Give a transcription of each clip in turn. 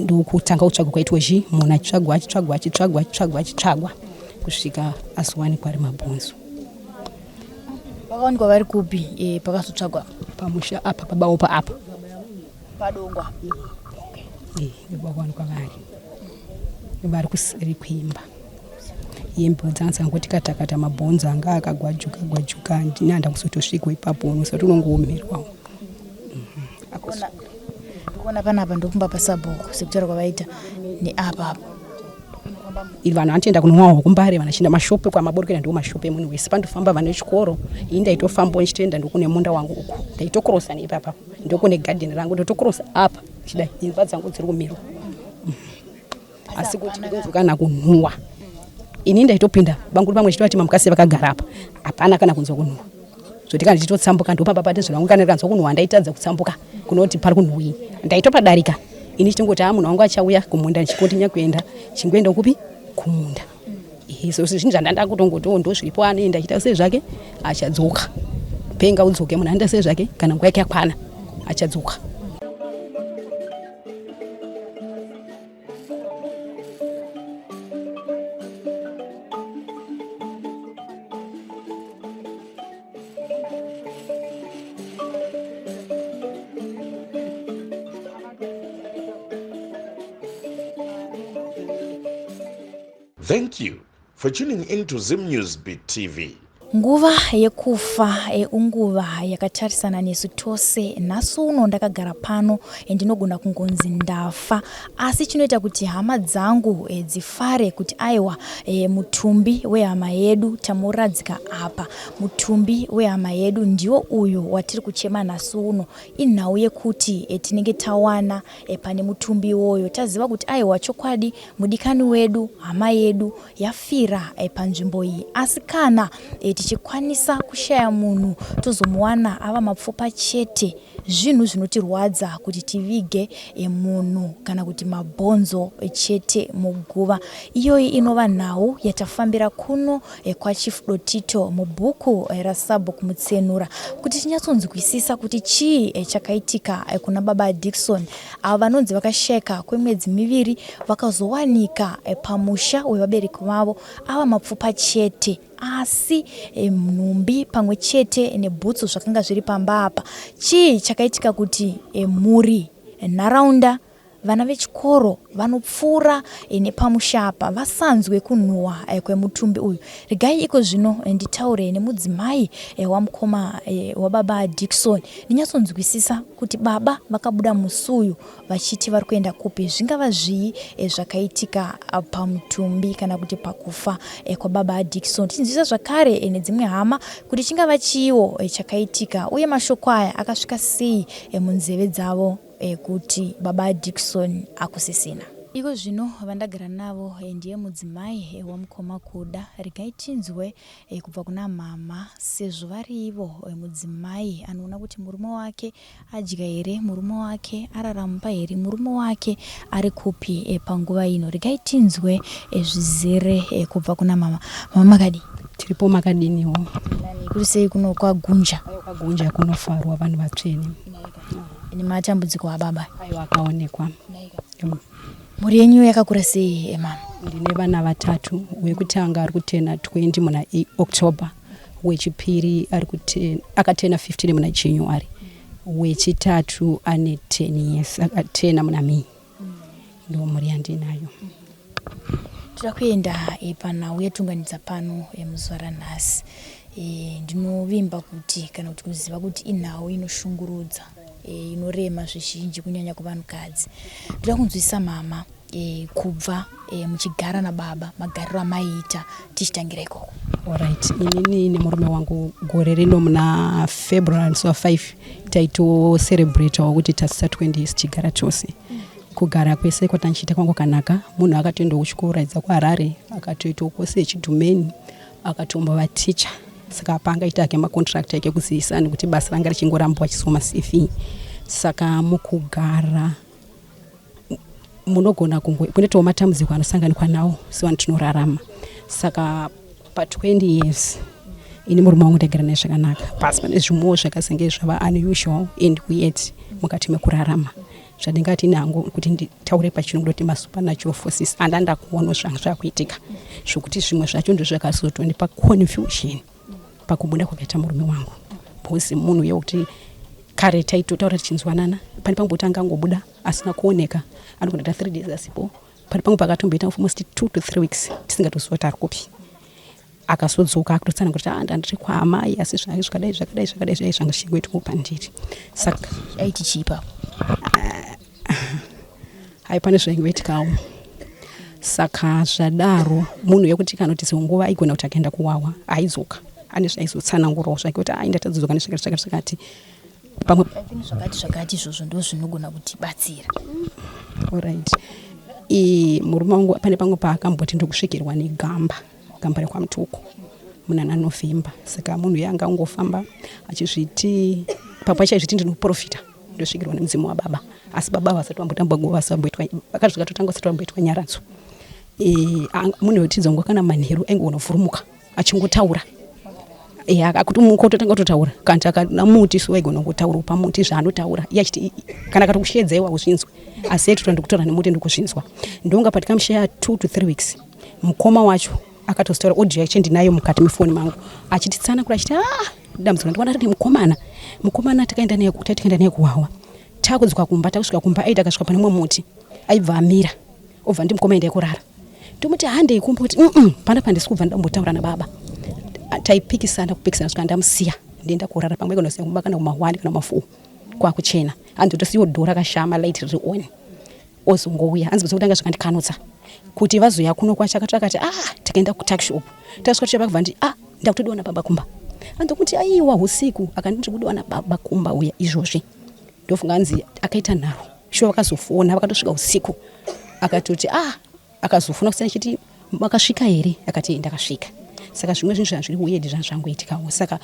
Ndokutanga kutsvagwa kwaitwa chi munhu achitsvagwa achitsvagwa achitsvagwa achitsvagwa achitsvagwa kusvika azowanikwa ari mabhonzo. Vakawanikwa vari kupi e, pakazotsvagwa? Pamusha apa pabaopa apa. Padongwa. Eh, ndopakawanikwa vari. Vari kuseri kuimba. Yembo dzanga dzangoti katakata mabhonzo anga akagwajuka gwajuka ndini handakuzotosvika ipapo unosati unongoomerwawo. Ndikuona panapa ndokumba pasabhuku sekutaura kwavaita neapa apa. Vanhu vanotoenda kunwa kumbare vanhu vachienda mashopu kwamaburukira ndiwo mashopu emunhu wese pandofamba vane chikoro ini ndaitofamba ndichitoenda ndokune munda wangu uku ndaitokrosa neipapa ndokune gadheni rangu ndotokrosa apa chidai imba dzangu dziri kumiro asi kuti ndinonzwa kana kunhuwa ini ndaitopinda banguri pamwe chitoti mamukasi vakagara apa hapana kana kunzwa kunhuwa zvoti kana ndichitotsambuka ndopamba pati zvangu kana ndikanzwa kunhuwa ndaitadza kutsambuka kunoti pari kunhuwii ndaitopadarika ini chitongoti haa munhu wangu achauya kumunda ndichikontinya kuenda chingoenda kupi kumunda so zvinhu zvandanda kutongotiwo ndo zviripo anoenda achiita sei zvake achadzoka penga udzoke munhu anoita sei zvake kana nguva yake yakwana achadzoka. Thank you for tuning in to Zim News Beat TV. Nguva yekufa unguva yakatarisana nesu tose. Nhasi uno ndakagara pano ndinogona kungonzi ndafa, asi chinoita kuti hama dzangu dzifare kuti aiwa mutumbi wehama yedu tamuradzika apa. Mutumbi wehama yedu ndiwo uyu watiri kuchema nhasi uno. Inhau yekuti tinenge tawana pane mutumbi iwoyo taziva kuti aiwa chokwadi mudikani wedu, hama yedu yafira panzvimbo iyi. Asi kana tichikwanisa kushaya munhu tozomuwana ava mapfupa chete, zvinhu zvinotirwadza kuti tivige munhu kana kuti mabhonzo chete muguva. Iyoyi inova nhau yatafambira kuno kwaChief Dotito mubhuku raSabhuku Mutsenura kuti tinyatsonzwisisa kuti chii chakaitika kuna baba Dickson avo vanonzi vakashaika kwemwedzi miviri vakazowanika pamusha wevabereki vavo ava mapfupa chete asi nhumbi pamwe chete nebhutsu zvakanga zviri pamba apa. Chii chakaitika kuti mhuri, nharaunda Vana vechikoro vanopfuura nepamusha apa vasanzwe kunhuhwa kwemutumbi uyu. Regai iko zvino nditaure nemudzimai wamukoma wababa Dickson ndinyatsonzwisisa kuti baba vakabuda musi uyu vachiti vari kuenda kupi. Zvingava zvii zvakaitika pamutumbi kana kuti pakufa kwababa Dickson. Tichinzwisisa zvakare nedzimwe hama kuti chingava chiiwo chakaitika uye mashoko aya akasvika sei munzeve dzavo. Ekuti baba Dickson akusisina. Iko zvino vandagara navo ndiye mudzimai wamukoma Kuda. Regai tinzwe kubva kuna mhamha sezvo vari ivo mudzimai anoona kuti murume wake adya here, murume wake arara mumba here, murume wake ari kupi panguva ino. Regai tinzwe zvizere kubva kuna mhamha. Mhamha makadii? Tiripo makadiniwo? Kuri sei kuno kwaGunja? KwaGunja kunofarwa vanhu vatsvene. Nematambudziko ababa. Aiwa akaonekwa. Mhuri yenyu yakakura sei eh, mama? Ndine vana vatatu. Wekutanga ari kutena 20 muna October. Wechipiri ari kutena akatena 15 muna January. Wechitatu ane 10 years akatena muna May. Ndo mhuri yandinayo. Toda kuenda eh, panhau yatunganidza pano eh, muzuva ranhasi. E, ndinovimba kuti kana kuti kuziva kuti inhau inoshungurudza e, inorema zvizhinji kunyanya kuvanhukadzi. Ndoda kunzwisisa mama e, kubva e, muchigara nababa magariro amaiita tichitangira ikoko. Alright, inini nemurume wangu gore rino muna February musi wa 5 taitocelebratawo kuti tasisa 20 years tichigara tose. Kugara kwese kwatandichiita kwangu kanaka, munhu akatoendawo kuchikoro aidza kuHarare akatoitawo kosi yechidhumeni akatombova teacher saka apa angaita hake macontract ake kuzivisa nekuti basa ranga richingorambwa achisoma CV saka mukugara munogona kungo kunetowo matambudziko anosanganikwa nawo sevanhu tinorarama saka pa 20 years ini murume wangu ndaigara naye zvakanaka pasi pane zvimwewo zvakazenge zvava unusual and weird mukati mekurarama. Zvandingati nangu kuti nditaure pachirungu ndoti masupernatural forces andanda kuona zvanga zvakuitika, zvokuti zvimwe zvacho ndozvakazotondipa confusion pakubuda kwakaita murume wangu, because munhu yekuti kare taitotaura tichinzwanana. Pane pamwe pekuti angangobuda asina kuoneka, anogona kuita 3 days asipo. Pane pamwe pakatomboita almost 2 to 3 weeks tisingatoziva kuti ari kupi. Akazodzoka akutotsanangura kuti, "Ah, ndandiri kwaamai, asi zvake zvakadai, zvakadai, zvakadai, zvai zvanga zvichingoitwawo pandiri." Saka Aiti chii ipapo? Hai, pane zvaingoitikawo. Saka zvadaro, munhu yekuti kana kuti dzimwe nguva aigona kuti akaenda kuwawa aidzoka ane zvaizotsanangurawo zvake kuti, "Ai, ndatadzoka nezvakati, zvakati, zvakati." Pamwe I think zvakati zvakati izvozvo ndo zvinogona kutibatsira. Alright, murume wangu pane pamwe paakamboti ndokusvikirwa negamba, gamba rekwaMutoko muna naNovember. Saka munhu uye angangofamba achizviti, pamwe achaizviti, "Ndinoprofita, ndosvikirwa nemudzimu wababa," asi baba vasati vambotamba nguva, vasati vamboitwa, vakazvikatotanga vasati vamboitwa nyaradzo. Munhu wekuti dzongo kana manheru aingogona kuvhurumuka achingotaura. Akuti muka ototanga kutotaura. Kana akana muti so aigona kungotaura pamuti zvaanotaura iye achiti kana akatokushedza iwe hauzvinzwi, asi aitotora, "Ndikutaura nemuti, ndikuzvinzwa." Ndonga patikamushaya 2 to 3 weeks, mukoma wacho akatozotaura audio yacho, ndinayo mukati mefoni mangu, achititsanangura achiti, "Ah, dambudziko randikuona rine mukomana, mukomana takaenda naye, takaenda naye kuwawa, takudzoka kumba, takusvika kumba aiti akasvika pane mumwe muti aibva amira, obva ndi mukoma, endai kurara." Ndomuti, "Handei kumba." Kuti, Pana pandisi kubva, ndambotaura nababa." Taipikisana, kupikisana, svika ndamusiya, ndienda kurara. Pamwe ikonosiya kumba kana kuma1 kana kuma4 kwakuchena, hanzi tosiyiwo door rakashama, light riri on, ozongouya. Hanzi kutanga zvakandikanutsa kuti vazoya kuno kwacho, akati akati, "Ah, takaenda kutuckshop, tasvika tichava kubva ndi, ah, ndakutodiwa nababa kumba." Hanzi kuti, "Aiwa, usiku." Akanditi kudiwa nababa kumba uya izvozvi. Ndofunga hanzi akaita nharo shuwa, vakazofona, vakatosvika usiku. Akatoti, ah, akazofona kusina chiti, "Makasvika here?" Akati, "Ndakasvika." Saka zvimwe zvinhu zvazviri weird zvazvangoitikawo. Saka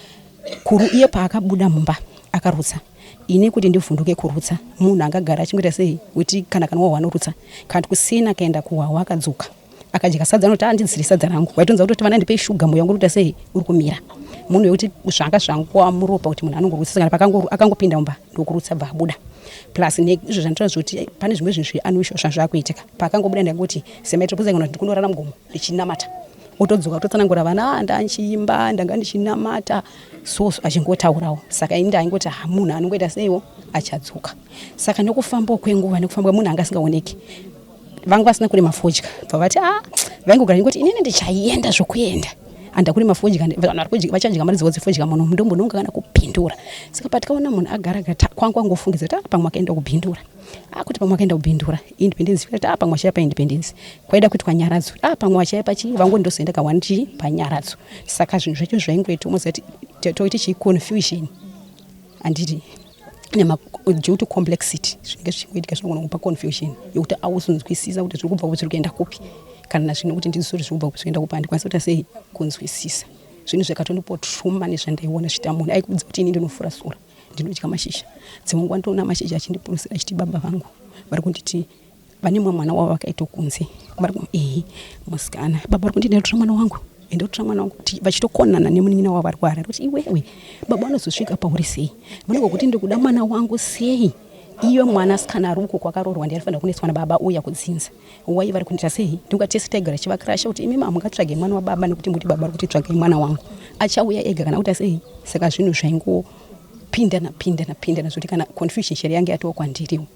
kuru iye paakabuda mumba akarutsa, ini kuti ndivhunduke kurutsa, munhu angagara achingoita sei kuti kana wahwa anorutsa, kana kuti kusina akaenda kuhwawa, akadzoka akadya sadza, anoti, "Andidziri sadza rangu." Waitonza kutoti, "Vana, ndipei shuga, moyo wangu uri kuita sei, uri kumira." Munhu wekuti zvanga zvanguva muropa kuti munhu anongorutsa. Kana akangopinda mumba ndokurutsa, bva abuda. Plus neizvo zvandinotaura zvekuti pane zvimwe zvinhu zviunusual zvazvakuitika. Paakangobuda ndangoti semaitiro kana kuti ndikunorara mugomo ndichinamata, otodzoka kutotsanangura vana, "Ah, ndanchiimba, ndanga ndichinamata." So achingotaurawo. Saka ini ndaingoti, "Ha, munhu anongoita seiwo, achadzoka." Saka nekufamba kwenguva, nekufamba, munhu anga asingaoneki. Vanga vasina kurima fodya, bva vati, "A." Vaingogara ingoti, "Inini ndichaienda zvokuenda, handa kurima fodya, vanhu vari kudya vachadya mari dzavo dzefodya muno, ndombononga kana kupindura." Saka patikaona munhu agara gara, kwangu angofungidza kuti, "Ah, pamwe akaenda kubhindura." Akuti pamwe akaenda kubhindura Independence, kuti, "Ah, pamwe achaya paIndependence kwaida kuitwa nyaradzo. Ah, pamwe achaya pachii." Vangu ndozoenda kawani chii panyaradzo. Saka zvinhu zvacho zvaingoita umoziva kuti toiti chii, confusion, handiti? Due to complexity, zvinenge zvichingoitika zvinogona kupa confusion yekuti auzonzwisisa kuti zviri kubva kupi, zviri kuenda kupi. Kana nazvino kuti ndizoti zviri kubva kupi, zviri kuenda kupi, handikwanisi kuita sei kunzwisisa. Zvinhu zvakatondipa trauma nezvandaiona zviita. Munhu aikuudza kuti, "Ini ndinofura sora, ndinodya mashizha." Dzimwe nguva ndinoona mashizha achindipurusira, achiti baba vangu vari kunditi vane mumwe mwana wavo vakaita kunze, ehe, musikana. "Baba vari kunditi ndatora mwana wangu, endotora mwana wangu," kuti vachitokonana nemunin'ina wavo vari kuHarare, kuti, "Iwewe, baba vanozosvika pauri sei? Vanongokuti ndikuda mwana wangu sei? Iye mwanasikana ari uko kwakaroorwa ndiye anofanira kunetswa nababa uya kudzinza. Wai vari kundiita sei?" Ndinga tese taigara chivakirasha kuti, "Imi hamungatsvage mwana wababa nekuti muti baba vari kuti tsvagai mwana wangu, achauya ega kana kuita sei?" Saka zvinhu zvaingopindana pindana pindana zvokuti kana confusion chero yange yatova kwandiriwo.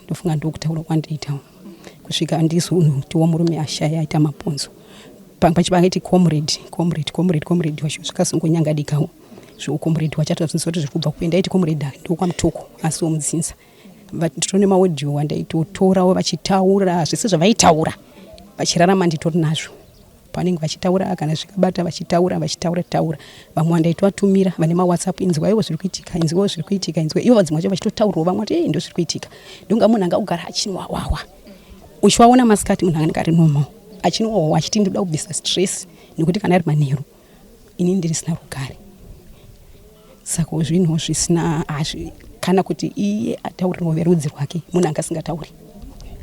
Ndofunga ndokutaura kwandiitawo kusvika ndizotiwo murume ashaya, aita maponzo. Pachibangiti comrade, comrade, comrade, comrade wacho zvikazongonyangadikawo zvoucomrade wacho, atozvinzwa kuti zviri kubva kupi. Ndaiti comrade ndokwaMutoko, asi womudzinza. Nditone maaudio andaitotorawo vachitaura zvese zvavaitaura vachirarama, nditori nazvo pavanenge vachitaura kana zvikabata, vachitaura, vachitaura taura. Vamwe vandaitovatumira vane maWhatsApp, "Inzwaiwo zviri kuitika, inzwaiwo zviri kuitika, inzwa ivo." Vadzimwe vacho vachitotaurawo, vamwe vati, "Ei, ndo zviri kuitika." Ndonga munhu anga kugara achinwawawa, uchivaona masikati munhu anenge ari normal, achinwawawa achiti, "Ndoda kubvisa stress nekuti kana ari manheru inini ndirisina rugare." Saka zvinhu zvisina kana kuti iye ataurirawo verudzi rwake, munhu anga asingatauri,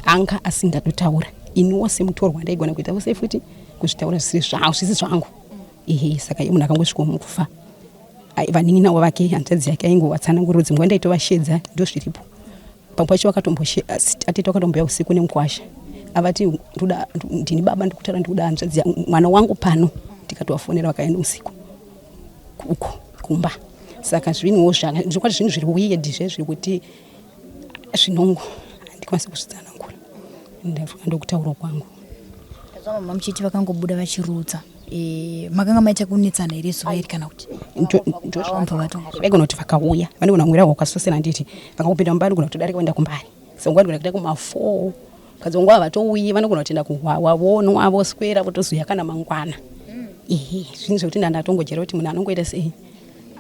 anga asingatotaura. Iniwo semutorwa ndaigona kuitawo sei futi kuzvitaura zvisi zvangu? Ehe, saka iye munhu akangosvikawo mukufa, vanin'inawo vake, hanzvadzi yake aingovatsanangurira. Dzimwe nguva ndaitovashedza, ndo zviripo. Pamwe pacho atete vakatomboya usiku nemukwasha avati ndoda ndini baba ndikutaura ndikuda hanzvadzi mwana wangu pano, tikatovafonera vakaenda usiku uko kumba. Saka zvinhuwo zvokwadi zvinhu zviri weird zve zviri kuti zvinongo handikwanisi kuzvitsanangura, ndokutaura kwangu. Mama muchiti vakangobuda vachirutsa, makanga maita kunetsana here zuva iri kana kuti? Vaigona kuti vakauya vanogona kumwira kwakasosera, handiti vakangopinda mumba vanogona kutodarika kuenda kumbari. So nguva vanogona kuita kuma4 kadzongwa havatouyi, vanogona kutoenda kuhwawa vonwa voswera votozoya kana mangwana. Ehe, zvinhu zvekuti ndandatongojera kuti munhu anongoita sei,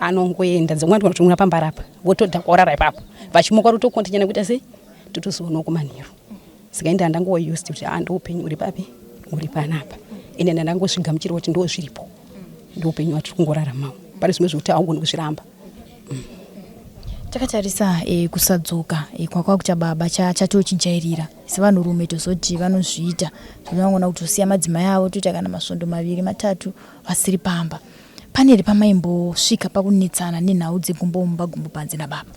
anongoenda. Dzimwe vanogona kutomwira pambarapa votodhakwa vorara ipapo, vachimuka rotokontinya nekuita sei, totozoonawo kumanheru. Saka ende handangova used kuti a ndo upenyu uri papi, uri panapa. Ende ndandangozvigamuchira kuti ndo zviripo, ndo upenyu hwatiri kungoraramawo. Pane zvimwe zvekuti haugoni kuzviramba. Takatarisa kusadzoka kwakwakuita baba chatochijairira sevanhurume, tozoti vanozviita zvinongona kutosiya madzimai avo toita kana masvondo maviri matatu vasiri pamba. Pane here pamaimbosvika pakunetsana nenhau dzegumbo mumba gumbo panze nababa?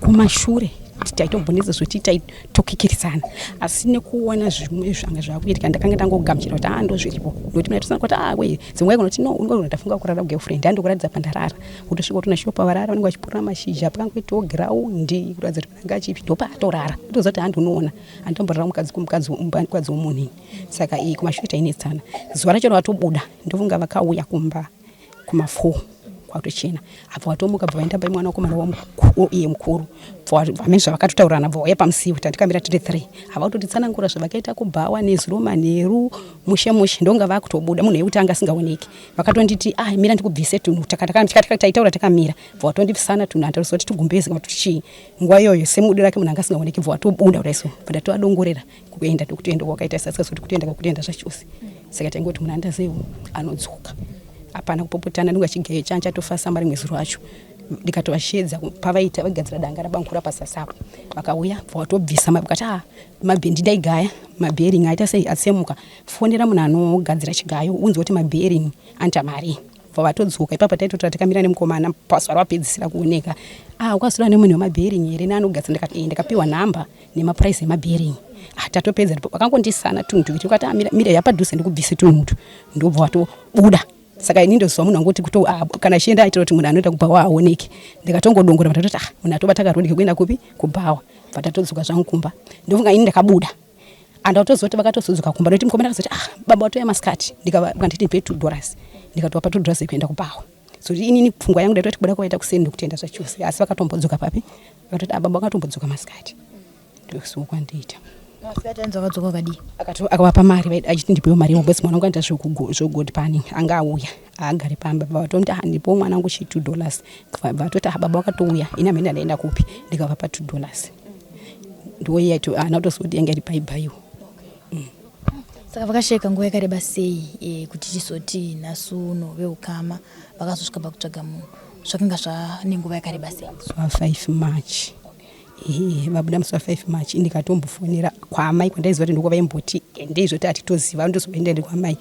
Kumashure taitombonetsa zvekuti taitokikirisana, asi nekuona zvimwe zvanga zvakuitika ndakanga ndangogamuchira kuti aa ndo zviripo, nokuti mina tosana kuti aa we dzimwe nguva kuti no unogona ndafunga kurara kugirlfriend, handokuratidza pandarara, wotosvika kuti nashopa varara vanenge vachipurira mashizha pakangoitawo giraundi kuratidza kuti anga achipi ndopaatorara, toziva kuti handi unoona handitomborara mukadzi kumukadzi mukadzi womunhu ini. Saka iyi kumashure tainetsana. Zuva racho ravatobuda ndofunga vakauya kumba kuma4 kwatochena, abva watomuka bva vaenda pai mwana wakomana iye mukuru vamene zvavakatotaurirana, bva wauya pamusiwo tandikamira tiri 3, hava kutotitsanangura zvavakaita kubhawa nezuro manheru mushe mushe. Ndonga vakutobuda munhu yekuti anga asingaoneki, vakatonditi ah mira ndikubvise tunhu, taitaura takamira, bva watondibvisana tunhu handaziva kuti tugumbezi kana kuti chii nguva iyoyo semudu rake munhu anga asingaoneki, bva watobuda kudai so bva ndatoadongorera kuenda ndokutoenda kwakaita sasikazi kuti kutoenda kwakutoenda zvachose. Saka taingoti munhu andazewo anodzoka, hapana kupopotana. Ndinga chigayo changa chatofasamba rimwe zuro acho ndikatovashedza pavaita vagadzira danga rabankura pasasapo, vakauya bva watobvisa vakati a mabhendi ndaigaya mabearing aita sei atsemuka, fonera munhu anogadzira chigayo unzwe kuti mabearing anoita mari. Bva vatodzoka ipapo taitotora takamira nemukomana pazuva ravapedzisira kuoneka. Ah ukazora nemunhu wemabearing here neanogadzira? Ndikati ndikapiwa nhamba nemaprice emabearing. Ah tatopedza vakangondisana tunhu tuviri ukati ah mira mira yapadhuze ndikubvise tunhu utu, ndobva watobuda. Saka ini ndoziva munhu angoti kuto ah, kana achienda aitira kuti munhu anoenda kubhawa aoneke, ndikatongodongora ndatoti ah munhu atobata karodi kekuenda kupi, kubhawa. Bva tatodzoka zvangu kumba, ndofunga ini ndakabuda andatoziva kuti vakatozodzoka kumba nokuti mukomana akazoti ah baba watoya masikati, ndikanditi ndipe $2, ndikatovapa $2 yekuenda kubhawa. So inini pfungwa yangu ndaitoti kubuda kwaita kuseni ndokutenda zvachose, asi vakatombodzoka papi vakatoti ah baba vakatombodzoka masikati, ndosuwa kwandiita. Masikati anzi vakadzoka vakadii? Akavapa mari achiti ndipewo mari yangu because mwana wangu anoita zvegod panning anga auya haagari pamba, vatoti ah ndipewo mwana wangu chi $2, vatoti ah baba vakatouya ini hamene ndaenda kupi, ndikavapa $2 ndoyaito haana kutoziva kuti yanga iri paibhaiwo. Saka vakasheka nguva yakareba sei kuti tizoti nhasi uno veukama vakazosvika pakutsvaga munhu? Zvakanga zvane nguva yakareba sei? Zuva 5 March, ehe, vabuda musi wa5 March ndikatombofonera kwaamai kwandaiziva kuti ndiko vaimboti endei zvoti hatitoziva ndozoenda ende kwamai,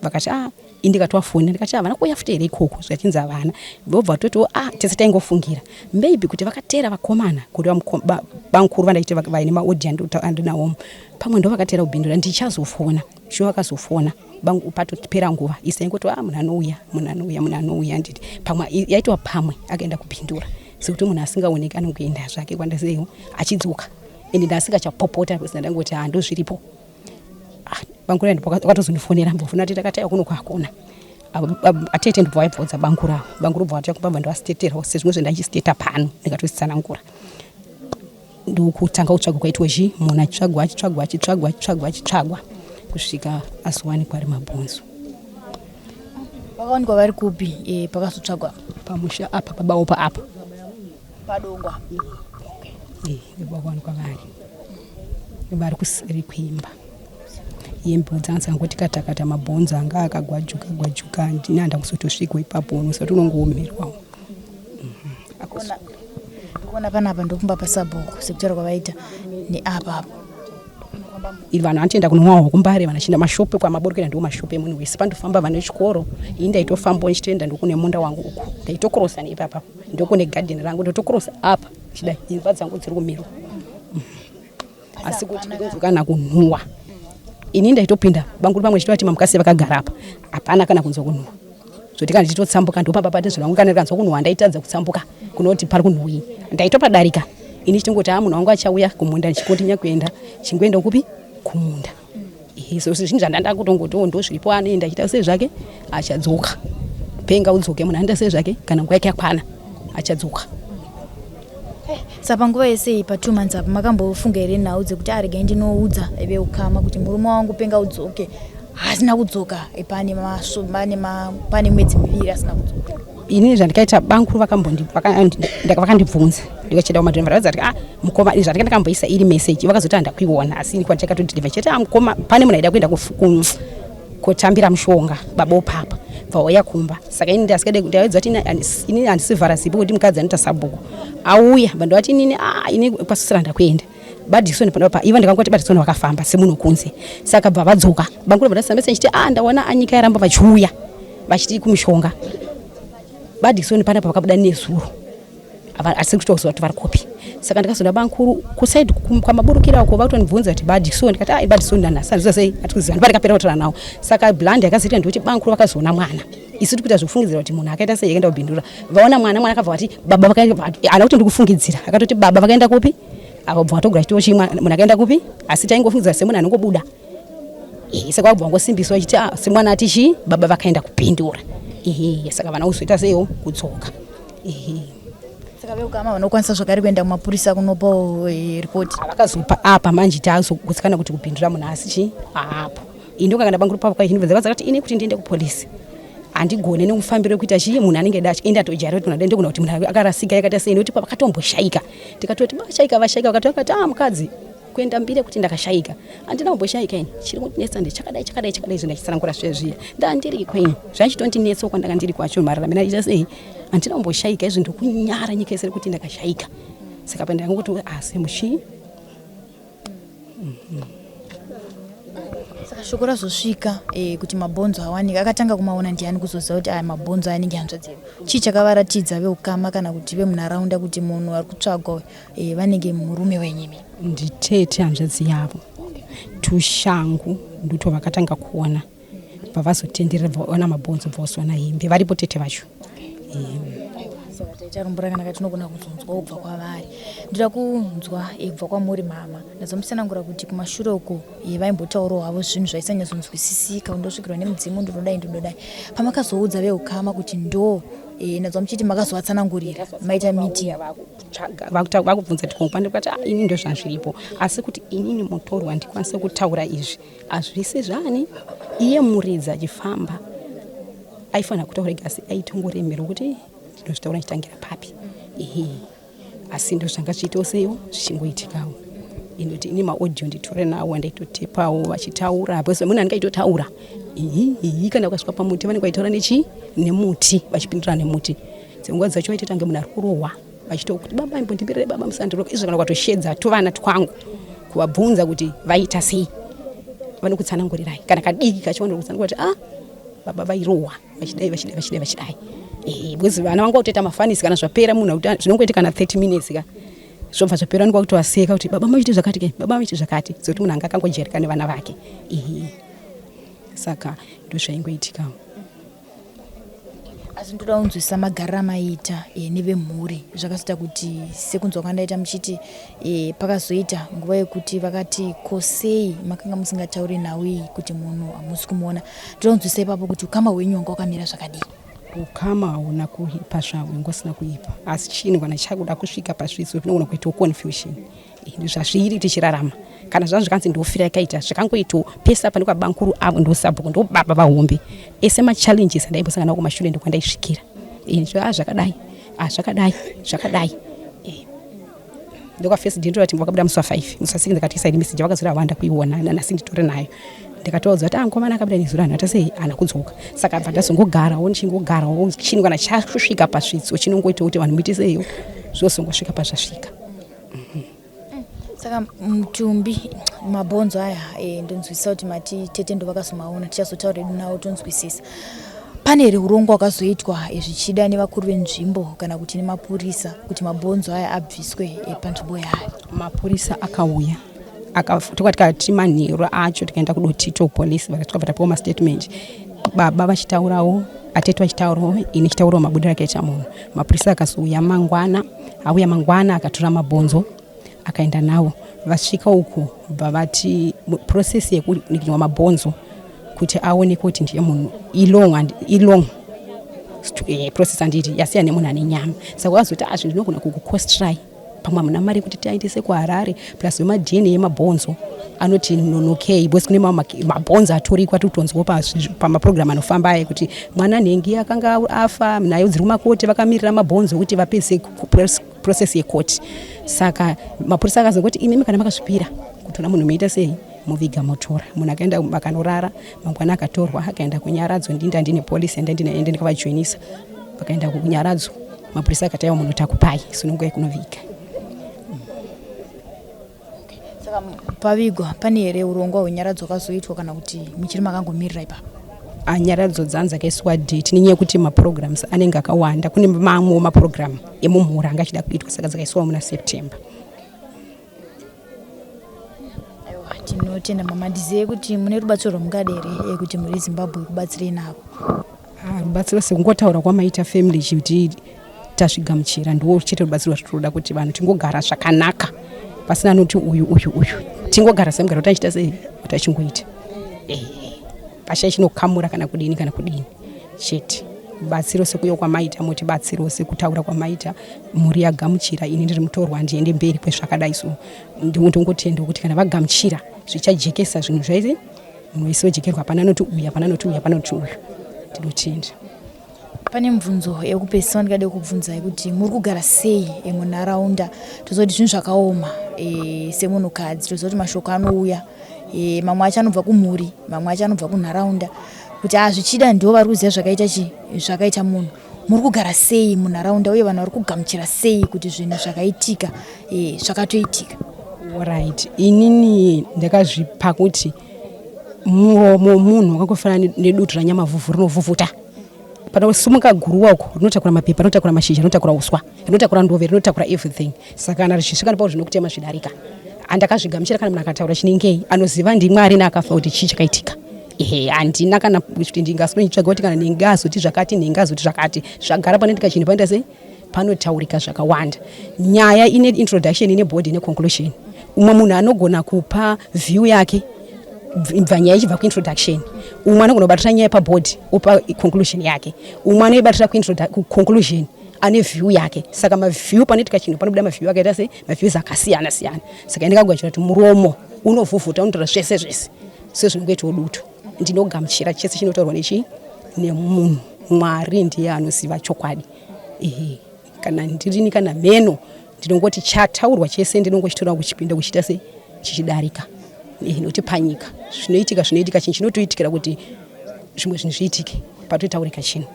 vakati a indikatovafonera ndikati havana kuuya futi here ikoko, zvachinzi havana, vobva vatoti a tese taingofungira maybe kuti vakateera vakomana kuti bamukuru vandaiti vaine maodi andinawomo pamwe ndo vakateera kubhindura, ndichazofona shuwa. Vakazofona patopera nguva isi taingoti a munhu anouya, munhu anouya, munhu anouya, handiti pamwe yaitwa pamwe akaenda kupindura sekuti munhu asingaoneki anongoenda zvake kwandaseiwo achidzoka. Ende ndasingachapopota because ndangoti ha ndo zviripo. Bangura vakatozondifonera mbofuna kuti takataiwa kuno kwakona atete, ndobva vaibvodza bangura avo, bangura bva vatouya kumba, ndovasiteterawo sezvimwe zvendachisiteta pano, ndikatositsanangura. Ndokutanga kutsvagwa kwaitwa chi munhu achitsvagwa achitsvagwa achitsvagwa achitsvagwa achitsvagwa kusvika azowanikwa ari mabhonzo. Vakawanikwa vari kupi pakazotsvagwa? Pamusha apa pabaopa apa. Padongwa. Vakawanikwa vari kuseri kuimba yembo dzanga katakata mabhonzo anga akagwajuka gwajuka, ndini handa kuzotosvika ipapo usati unongoomerwawo. Ndikuona panapa ndokumba pasabhuku sekutaura kwavaita neapa apo. Vanhu vanotoenda kunwa kumbare vanachienda mashope kwamaburukira, ndiwo mashope emunhu wese pandofamba vane chikoro. Ini ndaitofambawo ndichitoenda ndokune munda wangu uku, ndaitokrosa neipapa ndokune gadheni rangu, ndotokrosa apa chidai imba dzangu dziri kumiro. Asi kuti ndinonzwa kana kunhuwa. Ini ndaitopinda banguru pamwe chete vati mamukasi vakagara apa. Hapana kana kunzwa kunhuwa. Zvoti kana ndichitotsambuka ndopamba pati zvangu kana ndikanzwa kunhuwa ndaitadza kutsambuka kunoti pari kunhuwii. Ndaitopadarika. Ini chitongoti haa munhu wangu achauya kumunda ndichikontinya kuenda. Chingoenda kupi? Kumunda. So zvinhu zvandanda kutongotiwo ndozviripo anoenda achiita sei zvake achadzoka. Penga udzoke munhu anoita sei zvake kana nguva yake yakwana achadzoka. Saka panguva yese iyi pa2 months apa makambofunga here nhau dzekuti aregai ndinoudza veukama kuti murume wangu penga udzoke haasina kudzoka pane pane pane mwedzi miviri asina kudzoka? Ini zvandikaita bankuru vakandibvunza ndikachenda kumadhirivha vakati ah mukoma zvandika ndakamboisa iri message vakazoti handakuiona asi ini kwandakatodhirivha chete ah mukoma pane munhu aida kuenda kotambira mushonga baba opapa bvauya kumba saka ini ndasikade ndaidza kuti ini handisivhara zipo kuti mukadzi anoita sabhuku auya bva ndovati inini ah ini kwasisira ndakuenda badikisoni pa ivo ndikangoti badikisoni vakafamba semunhu kunze saka bva vadzoka bangura bva ndasambesa ndichiti ah ndaona anyika yaramba vachiuya vachiti kumushonga badikisoni panapa vakabuda nezuro asi kutoziva kuti vari kupi saka ndikazoda bankuru kusaidi kwamaburukira uko vakutondibvunza kuti badikisoni ndikati ah badikisoni nanhasi handiziva sei atikuziva ndipandikapera kutaura nawo saka bland yakazoita ndikuti bankuru vakazoona mwana isu tikuita zvekufungidzira kuti munhu akaita sei akaenda kubhindura vaona mwana mwana akabva vati baba vakaenda ana kuti ndikufungidzira akatoti baba vakaenda kupi avo bva vatogura chitiwo chimwe munhu akaenda kupi asi taingofungidzira semunhu anongobuda saka vabva vangosimbiswa vachiti ah, semwana ati chii baba vakaenda kupindura ehe saka vana kuzoita seiwo kudzoka ehe saka veukama vanokwanisa zvakare kuenda kumapurisa kunopawo ripoti vakazopa apa manje tazogutsikana kuti kupindura munhu asi chii haapo ini ndokanga ndabanguru pavo kwaichinibvunza vakati ini kuti ndiende kupolisi handigone nemufambiro wekuita chii munhu anenge da ende atojaira kuti munhu ndogona kuti munhu akarasika yakaita sei nekuti pavakatomboshaika tikatoti vashaika vashaika vakati vakati ah mukadzi kuenda mbiri yekuti ndakashaika handina kumboshaika ini chiri kundinetsa ndechakadai chakadai chakadai izvo ndachitsanangura zviya zviya ndandiriko ini zvachitondinetsawo kwandanga ndiri kwacho mararamiro aita sei handina kumboshaika izvo ndokunyara nyika yese rekuti ndakashaika saka pandakangoti asi muchii Saka shoko razosvika kuti mabhonzo awanika, akatanga kumaona ndiani kuzoziva kuti aya mabhonzo anenge hanzvadzi yedu? Chii chakavaratidza veukama kana kuti vemunharaunda kuti munhu ari kutsvagwa vanenge murume wenyu imi? Nditete hanzvadzi yavo tushangu ndutwo vakatanga kuona bva vazotenderera bva vaona mabhonzo bva vazowana hembe varipo tete vacho. Saka taita rombo rakanaka tinogona kuzonzwa kubva kwavari. Ndoda kunzwa kubva kwamuri mama. Ndazomusanangura kuti kumashure uko vaimbotaurawo havo zvinhu zvaisanyatsonzwisisika ndosvikirwa nemudzimu ndinodai ndinodai. Pamakazoudza veukama kuti ndo ndanzwa muchiti makazovatsanangurira maita meeting. Vakubvunza kuti ko ndikati ah ini ndozvazviripo asi kuti inini mutorwa ndikwanise kutaura izvi hazvisi zvani iye muridzi achifamba aifanira kutaura ega asi aitongoremerwa kuti ndinozvitaura ndichitangira papi ehe asi ndozvanga zvichiitawo seiwo zvichingoitikawo inoti ini maaudio nditore nawo andaitotepawo vachitaura because munhu anenge aitotaura ihi kana ukasvika pamuti vanenge vaitaura nechi nemuti vachipindura nemuti dzenguva dzacho vaitoita kunge munhu ari kurohwa vachitokuti baba imbondimirire baba musandiroka izvo kana ukatoshedza tuvana twangu kuvabvunza kuti vaita sei vanokutsanangurirai kana kadiki kacho vanokutsanangura kuti ah baba vairohwa vachidai vachidai vachidai vachidai eh because vana vangu vakutoita mafanisi kana zvapera munhu zvinongoita kana 30 minutes ka zvobva zvapera vanenge vakutovaseka kuti baba maite zvakati ke baba maite zvakati sekuti munhu anga akangojereka nevana vake ehe saka ndozvaingoitikawo Asi ndoda kunzwisisa magariro amaiita nevemhuri zvakazoita kuti sekunzwa kwandaita muchiti pakazoita nguva yekuti vakati ko sei makanga musingatauri nhau iyi kuti munhu hamusi kumuona. Ndoda kunzwisisa ipapo kuti ukama hwenyu hwanga hwakamira zvakadii. Ukama hauna kuipa zvahwo hwanga usina kuipa asi chinhu kana chakuda kusvika pasvitso zvinogona kuitawo confusion. Zvazviri tichirarama kana zvanga zvikanzi ndofira yakaita zvakangoitawo pese apa ndokwabankuru avo ndosabhuku ndobaba vahombe ese machallenges andaimbosangana nawo kumashure ndokwandaisvikira ah zvakadai ah zvakadai zvakadai ndokwafirst day ndoti vakabuda musi wa5 musi wa6 ndakati saidi message vakazora wanda kuiona nanhasi nditori nayo ndikatovaudza kuti ah mukomana akabuda nezuro anhu atasei haana kudzoka saka bva ndazongogarawo ndichingogarawo chinhu kana chasvika pasvitso chinongoita kuti vanhu muite seiwo zvozongosvika pazvasvika. Saka mutumbi mabhonzo aya ndonzwisisa kuti mati tete ndovakazomaona tichazotaura hedu nawo tonzwisisa. Pane here urongwa hwakazoitwa zvichida nevakuru venzvimbo kana kuti nemapurisa kuti mabhonzo aya abviswe panzvimbo yayo? Mapurisa akauya. Toka tikati manheru acho tikaenda kuDotito police, vakatobva tapiwa mastatement, baba vachitaurawo, atete vachitaurawo, ini chitaurawo mabudiro akaita munhu. Mapurisa akazouya mangwana, auya mangwana akatora mabhonzo akaenda nawo. Vasvika uku bva vati process yekuningiwa mabhonzo kuti aonekwe kuti ndiye munhu ilong, ilong process, handiti? Yasiyana nemunhu ane nyama. Saka vazoti a zvinhu zvinogona kukukostrai, pamwe hamuna mari yekuti tiaendese kuHarare, plus vemaDNA emabhonzo anoti nonokei, because kune mamwe mabhonzo atorikwa tikutonzwa pamaprogram anofamba aya kuti mwana nhengi akanga afa nayo dziri kumakoti, vakamirira mabhonzo ekuti vapedze process yekoti. Saka mapurisa akazongoti, imimi kana makazvipira kutora munhu, muita sei, muviga, motora munhu. Akaenda akanorara, mangwana akatorwa akaenda kunyaradzo. Ndinda ndine polisi, ende ndinaende ndikavajoinisa, vakaenda kunyaradzo. Mapurisa akati, aiwa, munhu takupai, sunungukai kunoviga. Saka pavigwa, pane here urongwa hwenyaradzo hwakazoitwa, kana kuti muchiri makangomirira ipapo? Nyaradzo dzanzi dzakaiswa date nenyaya yekuti maprograms anenge akawanda, kune mamwewo maprogram emumhuri anga achida kuitwa, saka dzakaiswawo muna September. Aiwa, tinotenda mama. Ndizive kuti mune rubatsiro rwamungada here kuti mhuri yeZimbabwe kubatsirei navo? Ah, rubatsiro sekungotaura kwamaita family kuti tazvigamuchira, ndiwo chete rubatsiro rwatinoda, kuti vanhu tingogara zvakanaka pasina anoti uyu, uyu, uyu. Tingogara semugaro tachiita sei, tachingoita pasha chinokamura kana kudini kana kudini chete. Rubatsiro sekuyo kwamaita, mutibatsiro sekutaura kwamaita, mhuri yagamuchira. Ini ndiri mutorwa, handiende mberi kwezvakadai, so ndongotenda kuti kana vagamuchira zvichajekesa zvinhu zvaisi, munhu wese ojekerwa, hapana anoti uyu, hapana anoti uyu, hapana anoti uyu. Ndinotenda. Pane mubvunzo yekupedzisira ndingade kubvunzai kuti muri kugara sei munharaunda? Toziva kuti zvinhu zvakaoma semunhukadzi, toziva kuti mashoko anouya, mamwe acho anobva kumhuri, mamwe acho anobva kunharaunda, kuti a zvichida ndo vari kuziva zvakaita chi zvakaita munhu. Muri kugara sei munharaunda, uye vanhu vari kugamuchira sei kuti zvinhu zvakaitika zvakatoitika? Right, inini ndakazvipa kuti muromo munhu wakangofanana nedutu ranyamavhuvhu rinovhuvhuta. Panosumuka guruwa uko, rinotakura mapepa, rinotakura mashizha, rinotakura uswa, rinotakura ndove, rinotakura everything. Saka kana richisvika nepauri, zvinokutema zvidarika. Handakazvigamuchira. Kana munhu akataura chinengei, anoziva ndiMwari neakafa kuti chii chakaitika. Ehe, handina kana kuti ndingasinoitsvaga kuti kana ndingazoti zvakati, ndingazoti zvakati. Zvagara panoitika chinhu, panoita sei, panotaurika zvakawanda. Nyaya ine introduction, ine body, ine conclusion. Umwe munhu anogona kupa view yake bva nyaya ichibva kuintroduction, umwe anogona kubatira nyaya pabody opa conclusion yake, umwe anoibatira kuconclusion ane view yake. Saka maview, panoitika chinhu panobuda maview akaita sei, maviews akasiyana siyana. Saka ndikagwachira kuti muromo unovhuvhuta, unotaura zvese zvese sezvinongoitawo dutu. Ndinogamuchira chese chinotaurwa nechi nemunhu. Mwari ndiye anoziva chokwadi. Ehe, kana ndirini kana mheno, ndinongoti chataurwa chese ndinongochitora kuchipinda kuchiita sei, chichidarika. Nokuti panyika zvinoitika zvinoitika, chinhu chinotoitikira kuti zvimwe zvinhu zviitike, patotaurika chinhu.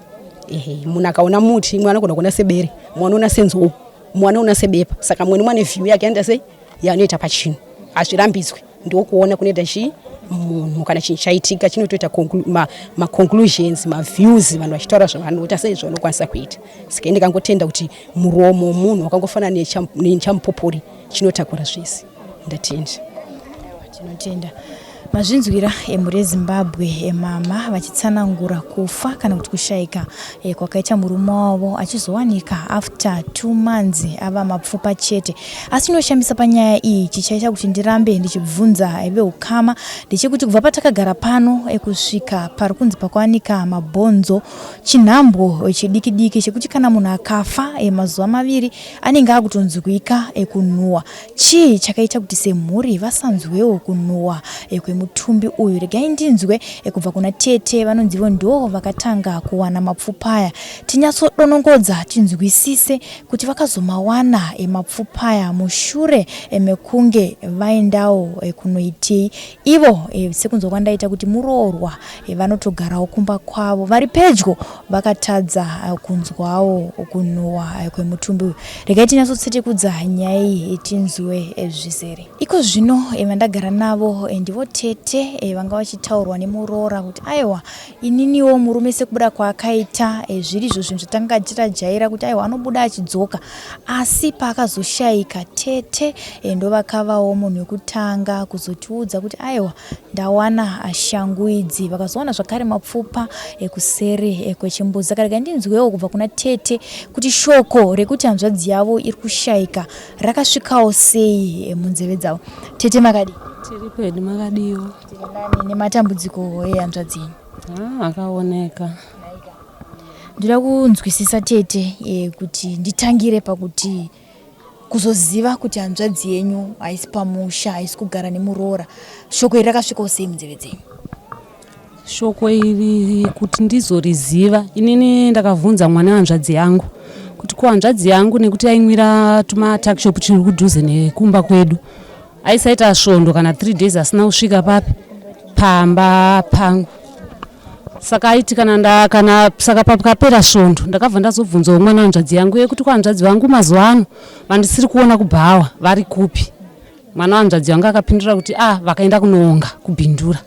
Ehe, munhu akaona muti, mumwe anogona kuona sebere, mumwe anoona senzou, mumwe anoona sebepa. Saka mumwe nemumwe ane view yake anoita sei, yaanoita pachinhu. Hazvirambidzwi, ndokuona kunoita chii munhu. Kana chinhu chaitika, chinotoita maconclusions, maviews, vanhu vachitaura zvavanoita sei, zvavanokwanisa kuita. Saka ndikangotenda kuti muromo womunhu wakangofanana nechamupupuri, chinotakura zvese. Ndatenda. Tinotenda. Mazvinzwira, emhuri yeZimbabwe, mama vachitsanangura kufa kana kuti kushayika kwakaita murume wavo, achizowanika after 2 months ava mapfupa chete. Asi chinoshamisa panyaya iyi, chichaita kuti ndirambe ndichibvunza veukama, ndechekuti kubva patakagara pano kusvika pari kunzi pakwanika mabhonzo, chinhambwo chidiki diki chekuti kana munhu akafa mazuva 2 anenge akutonzwika kunhuhwa. Chii chakaita kuti semhuri vasanzwewo kunhuhwa kwemutumbi uyu? Regai ndinzwe kubva kuna tete vanonzivo ndo vakatanga kuwana mapfupa aya, tinyatsodonongodza tinzwisise kuti vakazomawana mapfupa aya mushure mekunge vaendawo kunoitei ivo. Sekunzwa kwandaita kuti muroorwa vanotogarawo kumba kwavo vari pedyo, vakatadza kunzwawo kunhuhwa kwemutumbi uyu. Regai tinyatsotsetekudza nyaya iyi, tinzwe zvizere. Iko zvino vandagara. navo ndivo tete vanga vachitaurwa nemuroora kuti aiwa ininiwo murume sekubuda kwaakaita zvirizvo zvinhu zvatanga tajaira kuti aiwa anobuda achidzoka asi paakazoshaika tete ndovakavawo munhu wekutanga kuzotiudza kuti aiwa Ndawana shangu idzi vakazowana zvakare mapfupa ekuseri kwechimbuzi. Saka rega ndinzwewo kubva kuna tete kuti shoko rekuti hanzvadzi yavo iri kushaika rakasvikawo sei munzeve dzavo. Tete makadii? Tiri pedu makadiwo. Tiri nani nematambudziko ehanzvadzi yenyu? Ah, akaoneka. Ndoda kunzwisisa tete kuti nditangire pakuti Kuzoziva kuti hanzvadzi yenyu haisi pamusha, haisi kugara nemuroora, shoko iri rakasvikawo sei munzeve dzenyu? Shoko iri kuti ndizoriziva, inini ndakavhunza mwana wehanzvadzi yangu kuti ko hanzvadzi yangu nekuti yainwira tumatakishop tiri kudhuze nekumba kwedu aisaita svondo kana 3 days asina kusvika papi pamba pangu saka aiti kana nda kana saka pakapera svondo ndakabva ndazobvunzawo mwana hanzvadzi yangu yekuti ko hanzvadzi vangu mazuva ano vandisiri kuona kubhawa vari kupi mwana wanzvadzi yangu akapindura kuti ah vakaenda kunoonga kubhindura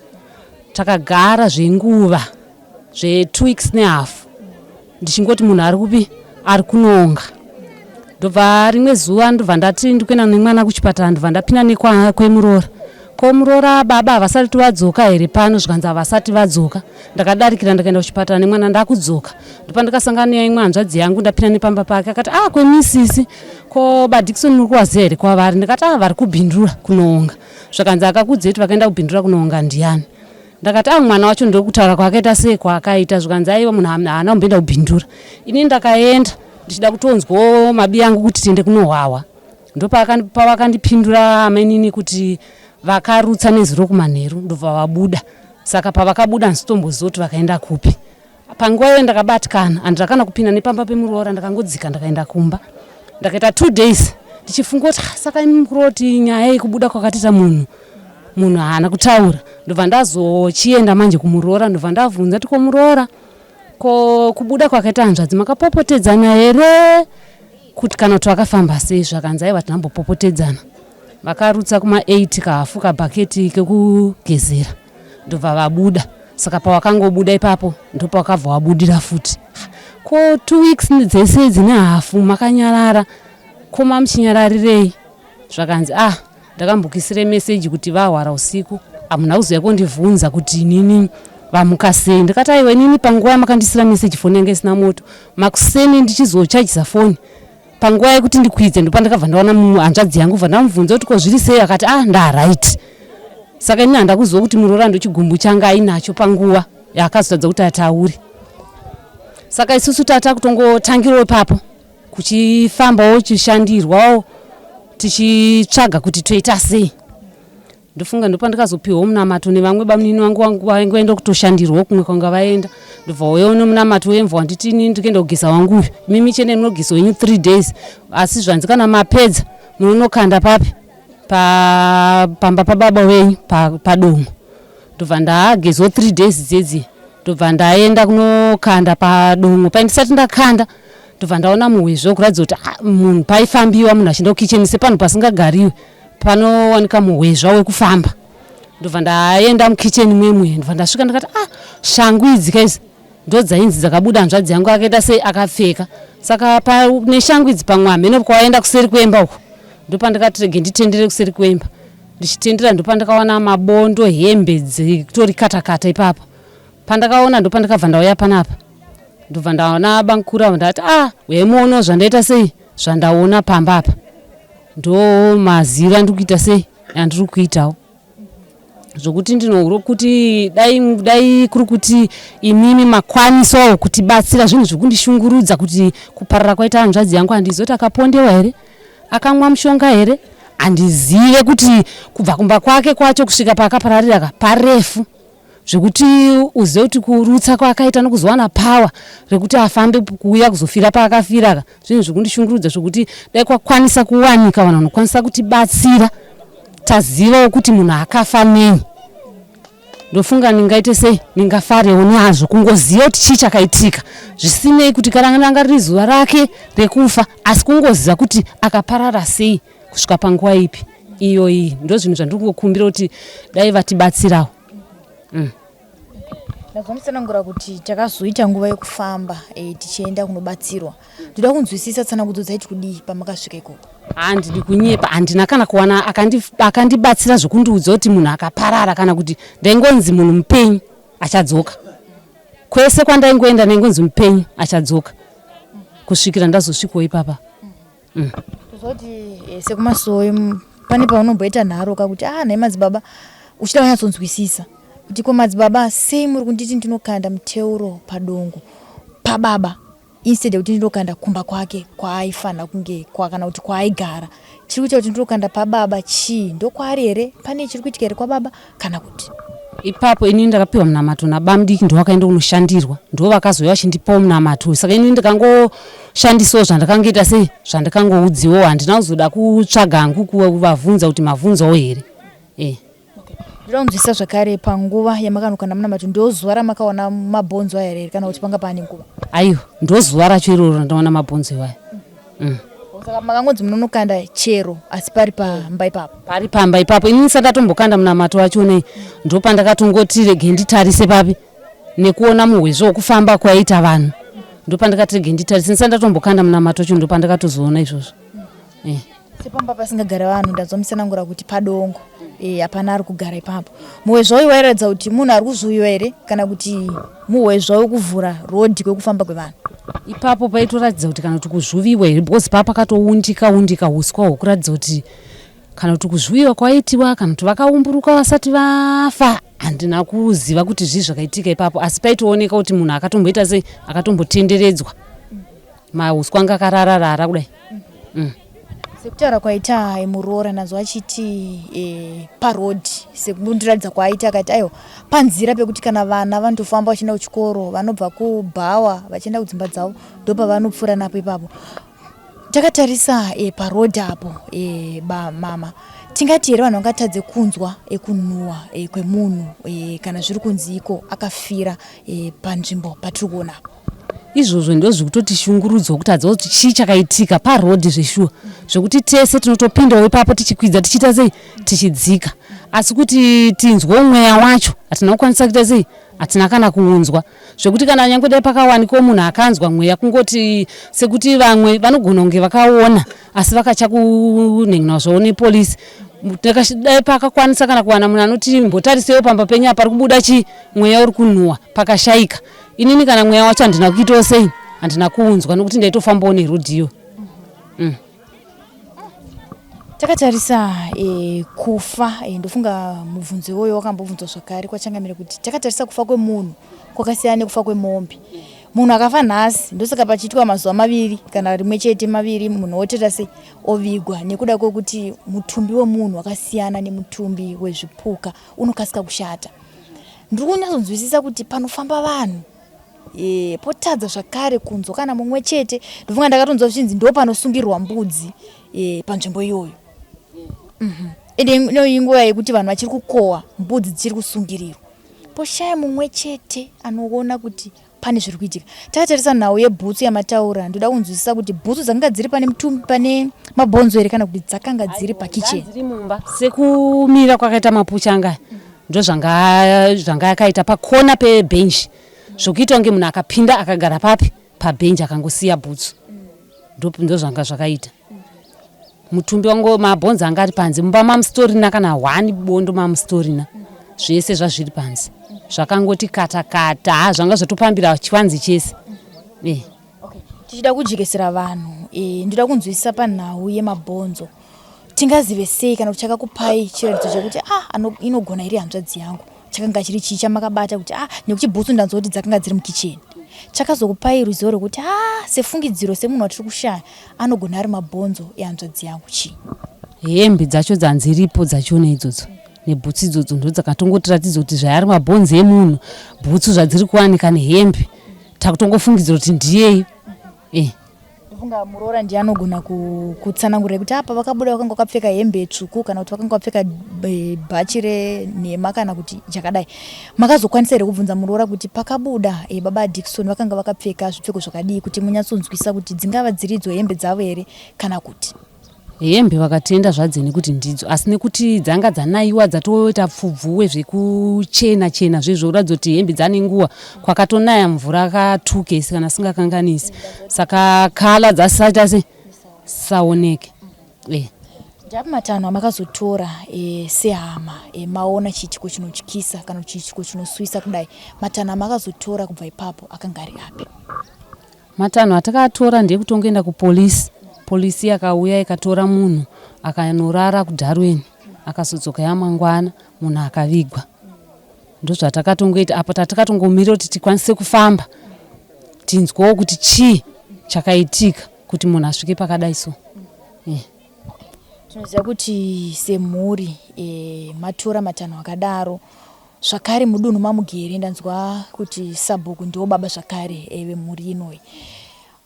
takagara zvenguva zve2 weeks nehafu ndichingoti munhu ari kupi ari kunoonga ndobva rimwe zuva ndobva ndati ndikuenda nemwana kuchipatara ndobva ndapinda nekwemuroora ko muroora baba havasati vadzoka here pano zvikanzi havasati vadzoka ndakadarikira ndakaenda kuchipatara nemwana ndakudzoka ndopandakasangana neimwe hanzvadzi yangu ndapinda nepamba pake akati ah kwemisisi ko badikson muri kuvaziva here kwavari ndikati ah vari kubhindura kunoonga zvakanzi akakudzei kuti vakaenda kubhindura kunoonga ndiyani Ndakati ah mwana wacho ndokutaura kwaakaita sei kwaakaita zvikanzi aiwa munhu haana kumboenda kubhindura. Ini ndakaenda ndichida kutonzwawo mabi angu kuti tiende kunohwahwa. Ndopavakandipindura amainini kuti vakarutsa nezuro kumanheru ndobva vabuda. Saka pavakabuda handisitomboziva kuti vakaenda kupi. Panguva iyoyo ndakabatikana handina kana kupinda nepamba pemuroora ndakangodzika ndakaenda kumba. Ndakaita two days ndichifunga kuti ah, saka imi mukuroti nyaya yekubuda kwakatiita munhu munhu haana kutaura ndobva ndazochienda manje kumuroora ndobva ndavhunza kuti komuroora ko kubuda kwakaita hanzvadzi makapopotedzana here kuti kana kuti vakafamba sei zvakanzi aiwa tinambopopotedzana vakarutsa kuma 8 kahafu kabhaketi kekugezera ndobva vabuda saka pawakangobuda ipapo ndopawakabva wabudira futi ko two weeks dzese idzi nehafu makanyarara ko mamuchinyararirei zvakanzi ah ndakambokisire meseji kuti vahwara usiku hamuna kuzouya kondivhunza kuti inini vamuka sei ndikati aiwa inini panguva yamakandisira meseji foni yanga isina moto makuseni ndichizochajisa foni Panguva yekuti ndikwidze ndopandakabva ndaona hanzvadzi yangu bva ndamubvunza kuti ko zviri sei akati ah ndaright. Saka ini handakuziva kuti muroora ndochigumbu changa ainacho panguva yaakazotadza kuti ataure. Saka isusu tata kutongotangirawo ipapo kuchifambawo chishandirwawo tichitsvaga kuti toita sei. Ndofunga ndopandakazopiwawo munamato nevamwe bamunini vangu vangu vainge vaenda kutoshandirwawo kumwe kwanga vaenda ndobva wauyawo nemunamato uye mva wanditi ini ndikuenda kugeza wangu uyu imimi chene munogeza wenyu three days asi zvanzi kana mapedza munonokanda papi pa pamba pababa wenyu padomo ndobva ndagezwa three days dzedzi ndobva ndaenda kunokanda padomo pai ndisati ndakanda ndobva ndaona muhwezvo kuratidza kuti ah, munhu paifambiwa munhu achienda kukicheni sepanhu pasingagariwe panowanika muhwezva wekufamba ndobva ndaenda mukicheni mwemwe ndobva ndasvika ndakati ah shangu idzi kaidzi ndodzainzi dzakabuda hanzvadzi yangu akaita sei akapfeka saka neshangu idzi pamwe hameno kwawaenda kuseri kwemba uko ndopandakati rege nditendere kuseri kwemba ndichitendera ndopandakawana mabondo hembe dzitori katakata ipapo pandakaona ndopandakabva ndauya panapa ndobva ndaona bamkuru avo ndati ah uyai muonewo zvandaita sei zvandaona pamba apa ndo maziro andiri kuita sei andiri kuitawo zvokuti ndinohuro kuti dai dai kuri kuti imimi makwanisawo kutibatsira zvinhu zvekundishungurudza kuti kuparara kwaita hanzvadzi yangu handizive kuti akapondewa here akamwa mushonga here handizive kuti kubva kumba kwake kwacho kusvika paakapararira ka parefu zvekuti uzive kuti kurutsa kwaakaita nokuzowana power rekuti afambe kuuya kuzofira paakafira ka zvinhu zvekundishungurudza zvekuti dai kwakwanisa kuwanika vanhu vanokwanisa kutibatsira tazivawo kuti munhu akafa nei ndofunga ndingaite sei ndingafarewo nazvo kungoziva kuti chii chakaitika zvisinei kuti kana ranga riri zuva rake rekufa asi kungoziva kuti akaparara sei kusvika panguva ipi. Iyo iyi ndozvinhu zvandiri kungokumbira kuti dai vatibatsirawo. Ndazomutsanangura kuti takazoita nguva yekufamba e, tichienda kunobatsirwa. Ndoda kunzwisisa tsanangudzo dzaiti kudii pamakasvika ikoko. Handidi kunyepa, handina kana kuwana akandibatsira zvekundiudza kuti munhu akaparara kana kuti ndaingonzi munhu mupenyu achadzoka. Kwese kwandaingoenda ndaingonzi mupenyu achadzoka kusvikira ndazosvikawo ipapa. Tozoti eh, sekumasowe pane paunomboita nharo ka kuti ah nhai madzibaba uchida kunyatsonzwisisa kuti ko madzibaba sei muri kunditi ndinokanda muteuro padongo pababa instead yekuti ndinokanda kumba kwake kwaaifanira kunge kwa, kana kuti kwaaigara chiri kuita kuti ndinokanda pababa chii ndokwaari here pane chiri kuitika here kwababa kana kuti Ipapo inini ndakapiwa munamato nabamudiki, ndowakaenda kunoshandirwa, ndo vakazouya vachindipawo munamato. Saka inini ndikangoshandisawo zvandakangoita sei zvandakangoudziwawo, handina kuzoda kutsvaga hangu kuvavhunza kuti mavhunzawo here e. Ndoda kunzwisisa zvakare panguva yamakanokanda munamato ndozuva ramakaona mabhonzo aya here kana kuti panga paane nguva? Aiwa, ndozuva racho iroro randaona mabhonzo iwayo. Saka makangonzi munonokanda chero asi pari pamba ipapo? Pari pamba ipapo. Inini ndisati ndatombokanda munamato wacho nei, ndopandakatongoti rege nditarise papi nekuona muhwezvo wekufamba kwaiita vanhu, ndopandakati rege nditarise. Ndisati ndatombokanda munamato wacho ndopandakatozoona izvozvo. Eh. Sepamba pasingagare vanhu ndazomusanangura kuti padongo hapana ari kugara ipapo. Muhwezva uyu wairatidza kuti munhu ari kuzvuyiwa here kana kuti muhwezva wekuvhura rodhi kwekufamba kwevanhu? Ipapo paitoratidza kuti kana kuti kuzvuviwa here, because paa pakatoundika undika uswa hwekuratidza kuti kana kuti kuzvuviwa kwaitiwa kana kuti vakaumburuka vasati vafa. Handina kuziva kuti zvii zvakaitika ipapo, asi paitooneka kuti munhu akatomboita sei, akatombotenderedzwa mauswa anga akarararara kudai. Sekutaura kwaita muroora ndanzwa achiti e, paroad sekundiratidza kwaaita akati aiwa panzira pekuti kana vana vanotofamba vachienda kuchikoro vanobva kubhawa vachienda kudzimba dzavo ndopavanopfuura napo ipapo. Takatarisa e, paroad apo e, ba mama tingati here vanhu vangatadze kunzwa e, kunhuhwa e, kwemunhu e, kana zviri kunzi iko akafira e, panzvimbo patiri kuona apo? Izvozvo ndozvikutotishungurudzawo kutadza kuti chii chakaitika paroad zveshuwa, zvekuti tese tinotopindawo ipapo tichikwidza tichiita sei tichidzika, asi kuti tinzwe mweya wacho hatina kukwanisa kuita sei, hatina kana kuunzwa. Zvekuti kana nyange dai pakawanikwawo munhu akanzwa mweya, kungoti sekuti vamwe vanogona kunge vakaona asi vakacha kunhengenwa zvavo nepolisi, dai pakakwanisa kana kuwana munhu anoti mbotarisewo pamba penyu apa pari kubuda chi mweya uri kunhuhwa, pakashaika. Inini kana mweya wacho handina kuitawo sei, handina kuunzwa nokuti ndaitofambawo nerudhiyo. Takatarisa e, kufa e, ndofunga mubvunzo iwoyo wakambobvunzwa zvakare kwachangamire kuti takatarisa kufa kwemunhu kwakasiyana nekufa kwemombe. Munhu akafa nhasi ndosaka pachiitwa mazuva maviri kana rimwe chete maviri munhu otoita sei ovigwa, nekuda kwekuti mutumbi wemunhu wakasiyana nemutumbi wezvipuka, unokasika kushata. Ndiri kunyatsonzwisisa kuti panofamba vanhu e, potadza zvakare kunzwa kana mumwe chete. Ndofunga ndakatonzwa zvichinzi ndo panosungirirwa mbudzi e, panzvimbo iyoyo. Ende ino inguva yekuti vanhu vachiri kukohwa, mbudzi dzichiri kusungirirwa, poshaya mumwe chete anoona kuti pane zviri kuitika. Takatarisa nhau yebhutsu yamataura, ndoda kunzwisisa kuti bhutsu dzakanga dziri pane mutumbi pane mabhonzo here kana kuti dzakanga dziri pakicheni? Dziri mumba sekumira kwakaita mapucha anga ndozvanga zvanga yakaita pakona pebhenji, zvokuita kunge munhu akapinda akagara papi pabhenji akangosiya bhutsu, ndozvanga zvakaita mutumbi wangu. Mabhonzo anga ari panze, mumba mamusitorina kana hwani bondo, mamusitorina, zvese zvazviri panze zvakangoti kata kata, ha zvanga zvatopambira chivanze chese eh. Okay. Tichida kujekesera vanhu e, ndoda kunzwisisa panhau yemabhonzo, tingazive sei kana kuti chakakupai chiratidzo chekuti ah, inogona iri hanzvadzi yangu? Chakanga chiri chii chamakabata kuti ah, nekuti bhutsu ndanzwa kuti dzakanga dziri mukicheni, chakazokupai ruzivo rwekuti ah, sefungidziro semunhu watiri kushaya anogona ari mabhonzo ehanzvadzi yangu chii? Hembe dzacho dzanziripo dzachona idzodzo nebhutsu idzodzo ndo dzakatongotiratidza kuti zvayari mabhonzo emunhu. Bhutsu zvadziri kuwanika nehembe, takutongofungidzira kuti ndiyeyo eh. Ndofunga muroora ndiye anogona kutsanangurira kuti apa vakabuda vakanga vakapfeka hembe tsvuku kana kuti vakanga vakapfeka bhachi renhema kana kuti chakadai. Makazokwanisa here kubvunza muroora kuti pakabuda e, baba Dickson vakanga vakapfeka zvipfeko zvakadii, kuti munyatsonzwisa kuti dzingava dziridzo hembe dzavo here kana kuti? Hembe vakatenda zvadze nekuti ndidzo, asi nekuti dzanga dzanaiwa dzatoita pfubvuwe zvekuchena chena zvezvo kuratidza kuti hembe dzane nguva kwakatonaya mvura katukesi kana singakanganisi, saka kala dzasaita se saoneke. Eh. Ndapi matanho amakazotora e, sehama e, maona chiitiko chinotyisa kana chiitiko chinosuwisa kudai, matanho amakazotora kubva ipapo akanga ari api? Matanho atakatora ndekutongoenda kupolisi. Polisi yakauya ikatora munhu akanorara kuDarwen, akazodzoka yamangwana munhu akavigwa. Ndozvatakatongoita apo tatakatongomirira kuti tikwanise kufamba tinzwewo kuti chii chakaitika kuti munhu asvike pakadai so. Eh. Tinoziva kuti semhuri e, matora matanho akadaro zvakare mudunhu mamugere ndanzwa kuti sabhuku ndiwo baba zvakare eh, vemhuri inoyi.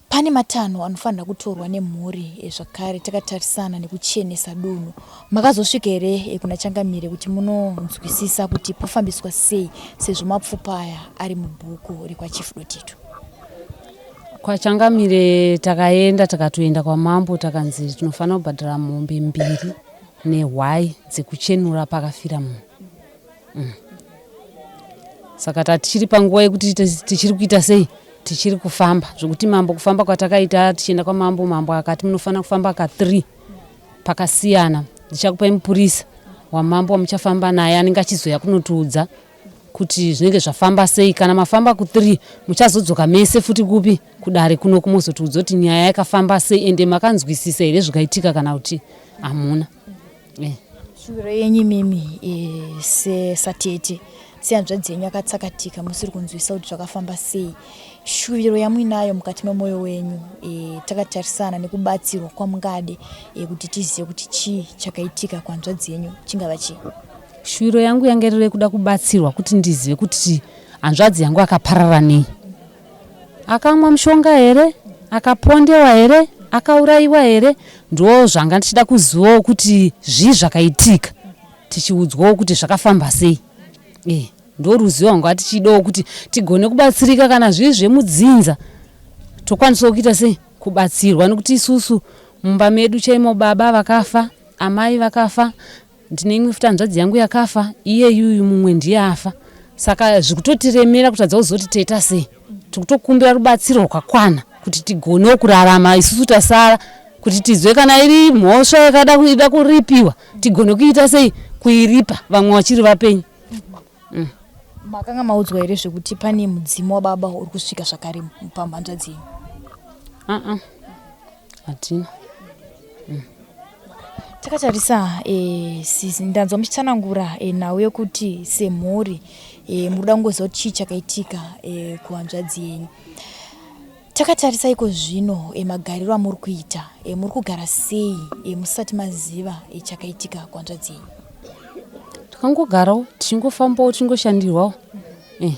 Pane matanho anofanira kutorwa nemhuri eh, zvakare takatarisana nekuchenesa dunhu. Makazosvika here eh, kuna changamire kuti munonzwisisa kuti pofambiswa sei sezvo mapfupa aya ari mubhuku rekwaChief Dotito? Kwachangamire takaenda takatoenda kwamambo takanzi tinofanira kubhadhara mombe mbiri nehwai dzekuchenura pakafira munhu. Mm. Saka tatichiri panguva yekuti tichiri kuita sei, tichiri kufamba zvekuti mambo kufamba kwatakaita tichienda kwamambo, mambo akati munofanira kufamba ka 3 pakasiyana, ndichakupai mupurisa wamambo wamuchafamba naye anenge achizoya kunotiudza kuti zvinenge zvafamba sei. Kana mafamba ku3 muchazodzoka mese futi kupi kudare kuno kumozotiudza kuti nyaya yakafamba sei ende makanzwisisa here zvikaitika kana kuti hamuna. Eh. Shuviro yenyu imimi e, sesatete sehanzvadzi yenyu akatsakatika musiri kunzwisa kuti zvakafamba sei, shuviro yamuinayo mukati memwoyo wenyu e, takatarisana nekubatsirwa kwamungade e, kuti tizive kuti chii chakaitika kuhanzvadzi yenyu chingava chii? Shuviro yangu yange iri yekuda kubatsirwa kuti ndizive kuti hanzvadzi yangu akaparara nei. Akamwa mushonga here? Akapondewa here? Akaurayiwa here? Ndo zvanga ndichida kuzivawo kuti zvii zvakaitika, tichiudzwawo kuti zvakafamba sei. Eh, ndo ruzivo rwanga tichidawo kuti tigone kubatsirika kana zviri zvemudzinza tokwanisawo kuita sei kubatsirwa, nekuti isusu mumba medu chaimo baba vakafa, amai vakafa, ndine imwe futi hanzvadzi yangu yakafa, iye yuyu mumwe ndiye afa, saka zvikutotiremera kutadza kuzoti toita sei. Tikutokumbira rubatsiro rwakakwana kuti tigonewo kurarama isusu tasara, kuti tizwe kana iri mhosva yakada kuida kuripiwa tigone kuita sei kuiripa vamwe vachiri vapenyu. Mm. Makanga maudzwa here zvekuti pane mudzimu wababa uri kusvika zvakare pamhanzvadzi yenyu? Uh-uh. Hatina. Takatarisa e, ndanzwa muchitsanangura e, nhau yekuti semhuri e, muri kuda kungoziva kuti chii chakaitika e, kuhanzvadzi yenyu. Takatarisa iko zvino e, magariro amuri kuita e, muri kugara sei e, musati maziva e, chakaitika kuhanzvadzi yenyu? Takangogarawo tichingofambawo tichingoshandirwawo eh.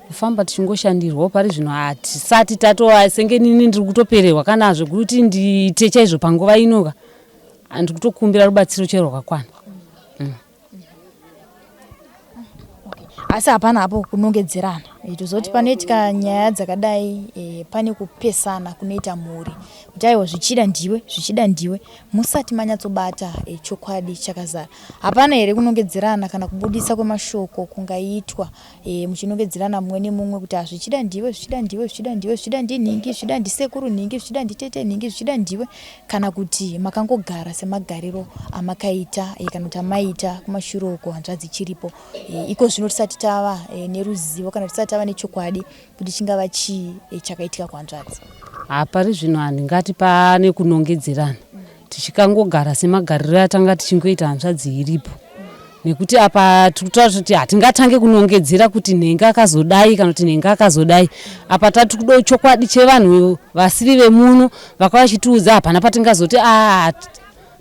Kufamba tichingoshandirwawo pari zvino hatisati tatova senge nini ndiri kutopererwa kana zvekuti ndiite chaizvo panguva inoka ndiri kutokumbira rubatsiro chero rwakakwana. Mm. Asi hapana hapo kunongedzerana, tozoti panoitika nyaya dzakadai e, pane kupesana kunoita mhuri kuti aiwa zvichida ndiwe, zvichida ndiwe, musati manyatsobata e, chokwadi chakazara. Hapana here kunongedzerana kana kubudisa kwemashoko kungaitwa e, muchinongedzerana mumwe nemumwe kuti hazvichida ndiwe, zvichida ndiwe, zvichida ndiwe, zvichida ndinhingi, zvichida ndisekuru nhingi, zvichida nditete nhingi, zvichida ndiwe, kana kuti makangogara semagariro amakaita e, kana kuti amaita kumashure uko hanzvadzi ichiripo e, iko zvino tisati tava e, neruzivo kana tisati tava nechokwadi kuti chingava chii e, chakaitika kuhanzvadzi? Hapari zvino handingati pane kunongedzerana, tichikangogara semagariro atanga tichingoita hanzvadzi iripo, nekuti apa tiri kutaura kuti hatingatange kunongedzera kuti nhengi akazodai kana kuti nhengi akazodai. Apa tati kuda chokwadi chevanhu vasiri vemuno vakauya vachitiudza, hapana patingazoti a,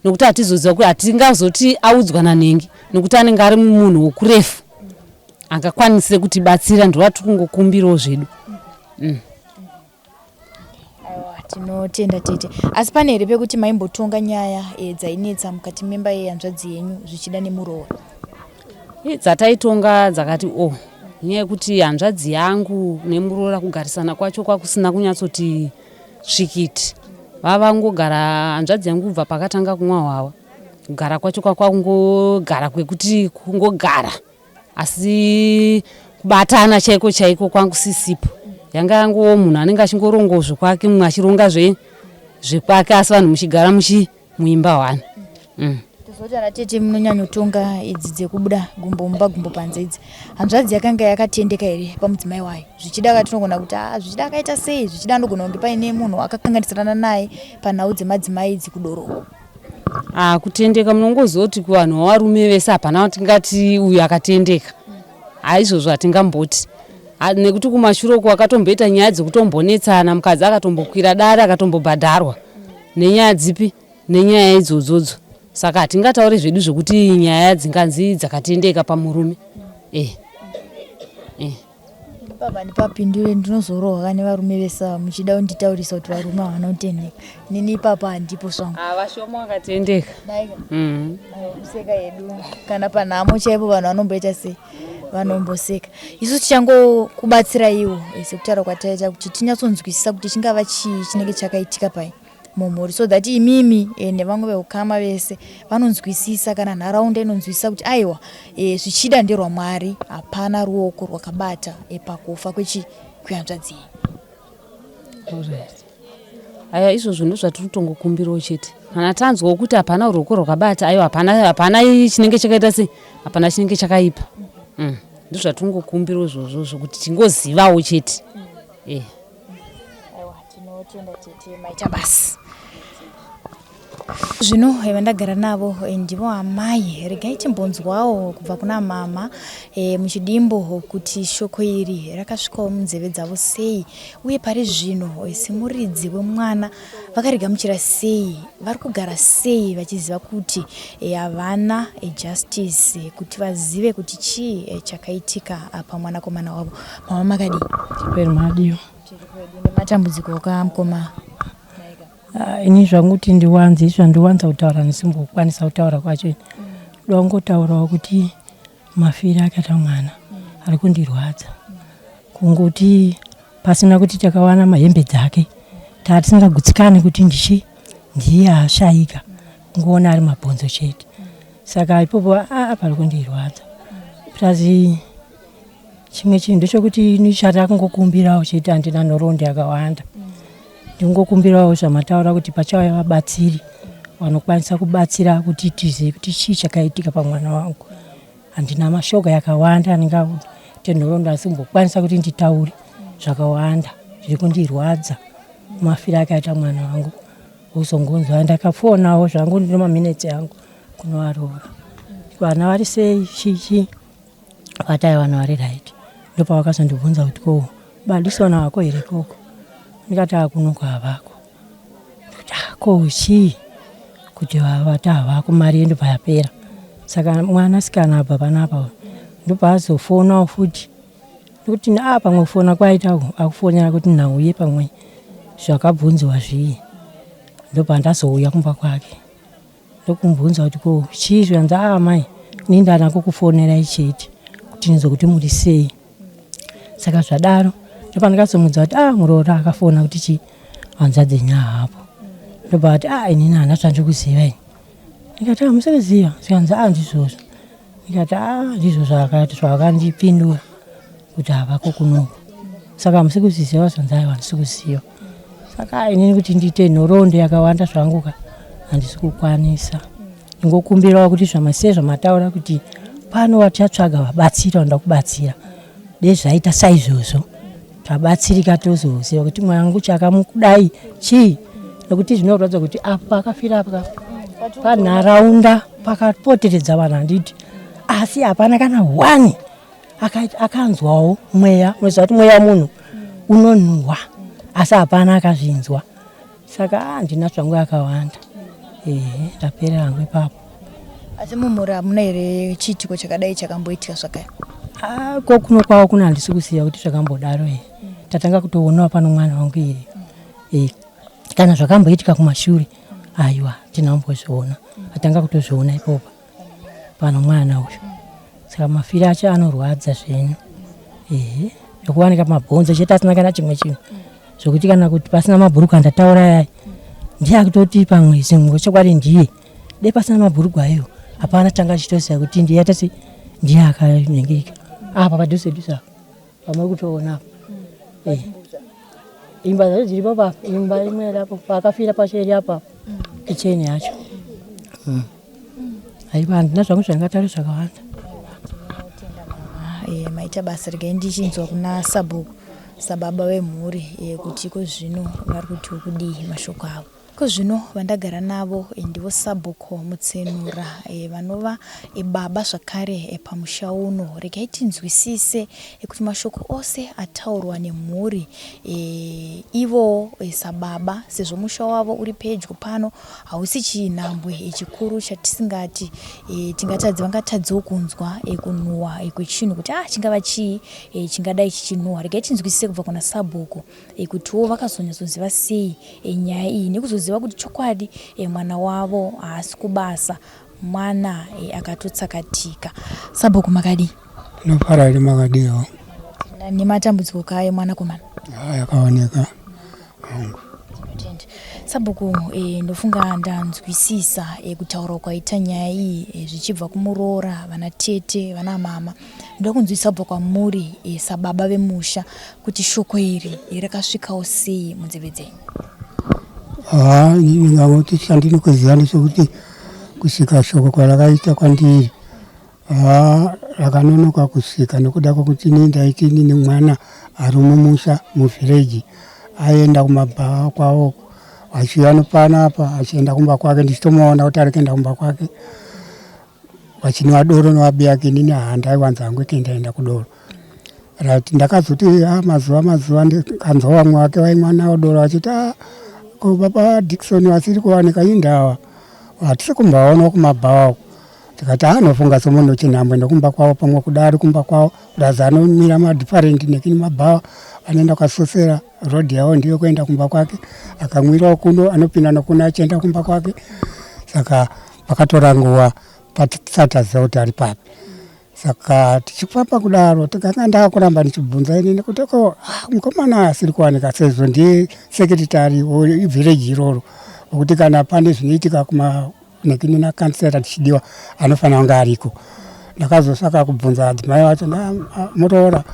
nokuti hatizoziva kuti hatingazoti audzwa nanhengi, nokuti anenge ari munhu wokurefu angakwanise kutibatsira. Ndova tiri kungokumbirawo zvedu. Aiwa, tinotenda tete. Asi pane here pekuti maimbotonga nyaya e, dzainetsa mukati memba yehanzvadzi yenyu zvichida nemuroora? Dzataitonga dzakati o, nyaya yekuti hanzvadzi yangu nemuroora kugarisana kwacho kwakusina kunyatsoti tsvikiti. Vavangogara hanzvadzi yangu kubva pakatanga kumwa hwawa. Kugara kwacho kwakungogara kwekuti kungogara asi kubatana chaiko chaiko kwangu sisipo. Yanga yanguwo munhu anenge achingorongawo zvekwake mumwe achironga zve zvekwake asi vanhu muchigara muchi muimba hwani. Mm. Tozoti ana tete munonyanyotonga idzi dzekubuda gumbo mumba gumbo panze idzi. Hanzvadzi yakanga yakatendeka here pamudzimai wayo? Zvichida ka tinogona kuti ah zvichida akaita sei? Zvichida anogona kunge paine munhu akakanganisirana naye panhau dzemadzimai idzi kudoro. Ah, kutendeka munongoziva kuti kuvanhu varume vese hapana tingati uyu akatendeka. Haizvozvo hatingamboti. Nekuti kumashure uko akatomboita nyaya dzekutombonetsana mukadzi akatombokwira dare akatombobhadharwa nenyaya dzipi nenyaya idzodzodzo. Saka hatingatauri zvedu zvekuti nyaya dzinganzi dzakatendeka pamurume. Eh. Eh. Baba ndipapindure ndinozorohwa ka nevarume vese ava muchida kunditaurisa kuti varume havana kutendeka. Nini ipapa handipo zvangu. Ah, vashoma vakatendeka. Mm. Kuseka yedu kana panhamo chaipo vanhu vanomboita sei? Vanomboseka. Isu tichangokubatsiraiwo eh, sekutaura kwataita kuti tinyatsonzwisisa kuti chingava chii chinenge chakaitika pai mumhuri so that imimi eh, nevamwe veukama vese vanonzwisisa kana nharaunda inonzwisisa kuti aiwa eh, zvichida nderwaMwari hapana ruoko rwakabata eh, pakufa kwechi kwehanzvadzi iyi. Alright. Aya izvozvo ndozvatiri kutongokumbirawo chete. Kana tanzwawo kuti hapana ruoko rwakabata aiwa hapana hapana chinenge chakaita sei hapana chinenge chakaipa. Mm. Ndozvatingokumbirawo izvozvo zvokuti tingozivawo chete. Eh. Aiwa tinotenda tete maita basa. Zvino eh, vandagara navo eh, ndivo amai. Regai timbonzwawo kubva kuna mama e, muchidimbu kuti shoko iri rakasvikawo munzeve dzavo sei uye pari zvino semuridzi wemwana vakarigamuchira sei, vari kugara sei vachiziva kuti havana justice kuti vazive kuti chii chakaitika pamwanakomana wavo. Mama makadii? Chiperi madiwa. Nematambudziko ka mukoma. Ah, ini zvangu kuti ndiwanze izvo handiwanza kutaura ndisimbokwanisa kutaura kwacho ndoda kungotaurawo kuti mafiro akaita mwana ari kundirwadza kungoti pasina kuti takawana mahembe dzake tatisingagutsikani kuti ndichi ndiye ashaika kungoona ari mabhonzo chete saka ipopo aa pari kundirwadza plus chimwe chinhu ndechokuti ini chatakungokumbirawo chete handina nhoroondo yakawanda ndingokumbirawo zvamataura kuti pachauya vabatsiri vanokwanisa kubatsira kuti tizive kuti chii chakaitika pamwana wangu handina mashoko yakawanda andingaite nhoroondo asi kumbokwanisa kuti nditaure zvakawanda zviri kundirwadza mafiro akaita mwana wangu uzongonzwa ndakafonawo zvangu ndine maminetsi angu kunovaroora vana vari sei chii vatai vana vari right ndopavakazondibvunza kuti ko badisona wako here koko ndikati akunoko havako ndikuti ah, ko chii kuti vati havako mari yedu payapera saka mwana sikana abva panapa ndopaazofonawo futi ndikuti a ah, pamwe kufona kwaita akufonera kuti nhauye pamwe zvakabvunziwa zvii ndopandazouya kumba kwake ndokumubvunza kuti ko chii zvikanzi aa ah, mai ini ndana kukufonerai chete kuti ndinzwe kuti muri sei saka zvadaro ndopandikazomudza kuti a ah, muroora akafona kuti chii hanzvadzi yenyu hapo ndobva ati a ah, inini hana zvandiri kuziva ini ndikati hamusi kuziva zvikanzi a ndizvozvo ndikati a ndizvo zvakati zvakandipindura kuti havako kunoku saka hamusi kuziziva zvanzi aiwa handisi kuziva saka inini kuti ndiite nhoroondo yakawanda zvangu ka handisi kukwanisa ndingokumbirawo kuti zvamasei zvamataura kuti pano vachatsvaga vabatsiri vanoda kubatsira dei zvaita saizvozvo tabatsirika tozoziva kuti mwangu chakamukudai chii nekuti zvinorwadza kuti apa akafira apa panharaunda pakapoteredza vanhu handiti asi hapana kana one akanzwawo mweya unoziva kuti mweya munhu unonhuhwa asi hapana akazvinzwa saka handina zvangu yakawanda ehe ndaperera hangu ipapo asi mumhuri hamuna here chiitiko chakadai chakamboitika zvakare ah, ko kuno kwavo kuno handisi kuziva kuti zvakambodaro here tatanga kutoonawo pano mwana wangu here eh, kana zvakamboitika kumashure aiwa tinombozviona atanga kutozviona ipopa pano mwana uyu saka mafiro acho anorwadza zvenyu ehe zvekuwanika mabhonzo chete asina kana chimwe chinhu zvekuti kana kuti pasina mabhuruku andataura yai Ndiye akutoti pamwe zimwe chokwadi ndiye. Dai pasina mabhurugwa ayo hapana tanga tichitoziva kuti ndiye atasi ndiye akanhingirika. Apa padhuze dhuze apa pamuri kutoona apa. Eh. Imba dzacho dziripo pa imba imwe iri apo paakafira pacho iri apa kicheni yacho. Haiwa handina zvangu zvandingataure zvakawanda. Eh, maita basa regai ndichinzwa kuna sabhuku sababa vemhuri eh, kuti iko zvino vari kuti kudii mashoko avo. Iko zvino vandagara navo eh, ndivo sabhuku Mutsenura eh, vanova eh, baba zvakare eh, pamusha uno. Regai tinzwisise eh, kuti mashoko ose ataurwa nemhuri eh, ivowo eh, sababa sezvo musha wavo uri pedyo pano hausi chinhambwe chikuru chatisingati e, tingatadzi vangatadzewo kunzwa e, kunhuhwa e, kwechinhu kuti ah chingava chii e, chingadai chichinhuhwa. Regai tinzwisise kubva kuna sabhuku e, kutiwo vakazonyatsoziva sei e, nyaya iyi nekuzoziva kuti chokwadi e, mwana wavo haasi kubasa mwana e, akatotsakatika. Sabhuku makadii? Tinofara here makadiwo? Nematambudziko kaye mwanakomana? Yakaoneka hongu. Tinotenda. Sabhuku e, ndofunga ndanzwisisa e, kutaura kwaita nyaya iyi e, zvichibva kumuroora vana tete vana mama. Ndoda kunzwisisa kubva kwamuri e, sababa vemusha kuti shoko iri e, rakasvikawo sei munzeve dzenyu. Haa inini ndingangoti chandini kuziva ndechekuti kusvika shoko kwarakaita kwandiri Haa rakanonoka kusvika nekuda kwekuti ini ndaiti inini mwana ari mumusha muvhireji aienda kumabhawa kwavo achiuya nopanapa achienda kumba kwake ndichitomuona kuti ari kuenda kumba kwake vachinwa doro nevabiyake inini haa ndaiwanza hangu kuendaenda kudoro Right, ndakazoti ah, mazuva mazuva ndikanzwa vamwe vake vaimwa nawo doro vachiti ah, ko baba Dickson vasiri kuwanika indawa hatisi kumbaona kumabhawa uko tikati ah, nofunga somunhu chinhambwe ndokumba kwavo pamwe kuda ari kumba kwavo kurazi anomira madifferent nekini mabhawa anoenda kwasosera road yavo ndiyo kuenda kumba kwake akamwirawo kuno anopinda nokuno achienda kumba kwake saka pakatora nguva patisati taziva kuti ari papi Saka tichifamba kudaro tikanga ndakuramba ndichibvunza inini kuti ko ah, mukomana asiri kuwanika sezvo ndiye sekretary wevillage iroro wekuti kana pane zvinoitika kumanekini nakansera tichidiwa anofanira kunge ariko. Ndakazosaka kubvunza adzimai vacho muroora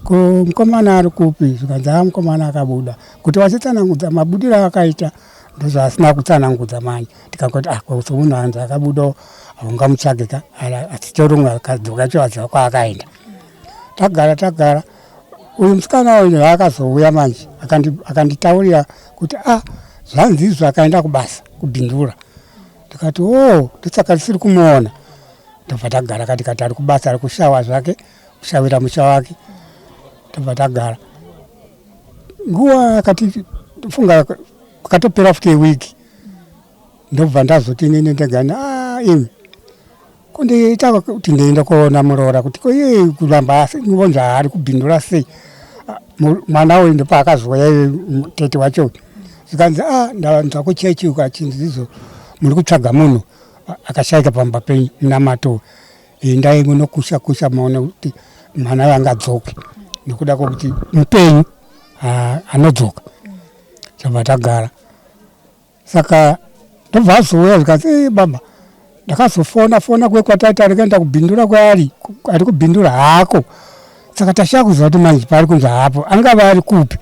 ko mukomana ari kupi zvikanzi a mukomana akabuda kuti vachitsanangudza mabudiro akaita ndozvaasina kutsanangudza manje tikangoti ah ko somunhu anzi akabudawo haungamutsvage ka asi chero akadzoka cho aziva kwaakaenda tagara tagara uyu musikana uyu akazouya manje akanditaurira kuti ah zvanzi izvo akaenda kubasa kubhindura ndikati o oh, ndosaka tisiri kumuona ndobva tagara ka tikati ari kubasa ari kushawa zvake kushawira musha wake ndobva tagara nguva yakati funga akatopera futi wiki ndobva ndazoti inini ndega ah, imi kondiita kuti ndiende koona muroora kuti ko iye kuramba asi vonzi haari kubhindura sei ah, mwana uyu ndopaakazouya iye tete wacho zvikanzi a ah, ndanzwa kuchechi uko achinzi izvo muri kutsvaga munhu akashaika pamba penyu munamato endai munokusha kusha maone kuti mwana uyu angadzoke nekuda kwekuti mupenyu anodzoka tabva tagara saka ndobva azouya zvikanzi eh, baba ndakazofona fona kwe kwataita ari kuenda kubhindura kwaari ari kubhindura haako saka tashaya kuziva kuti manje paari kunzi haapo angava ari kupi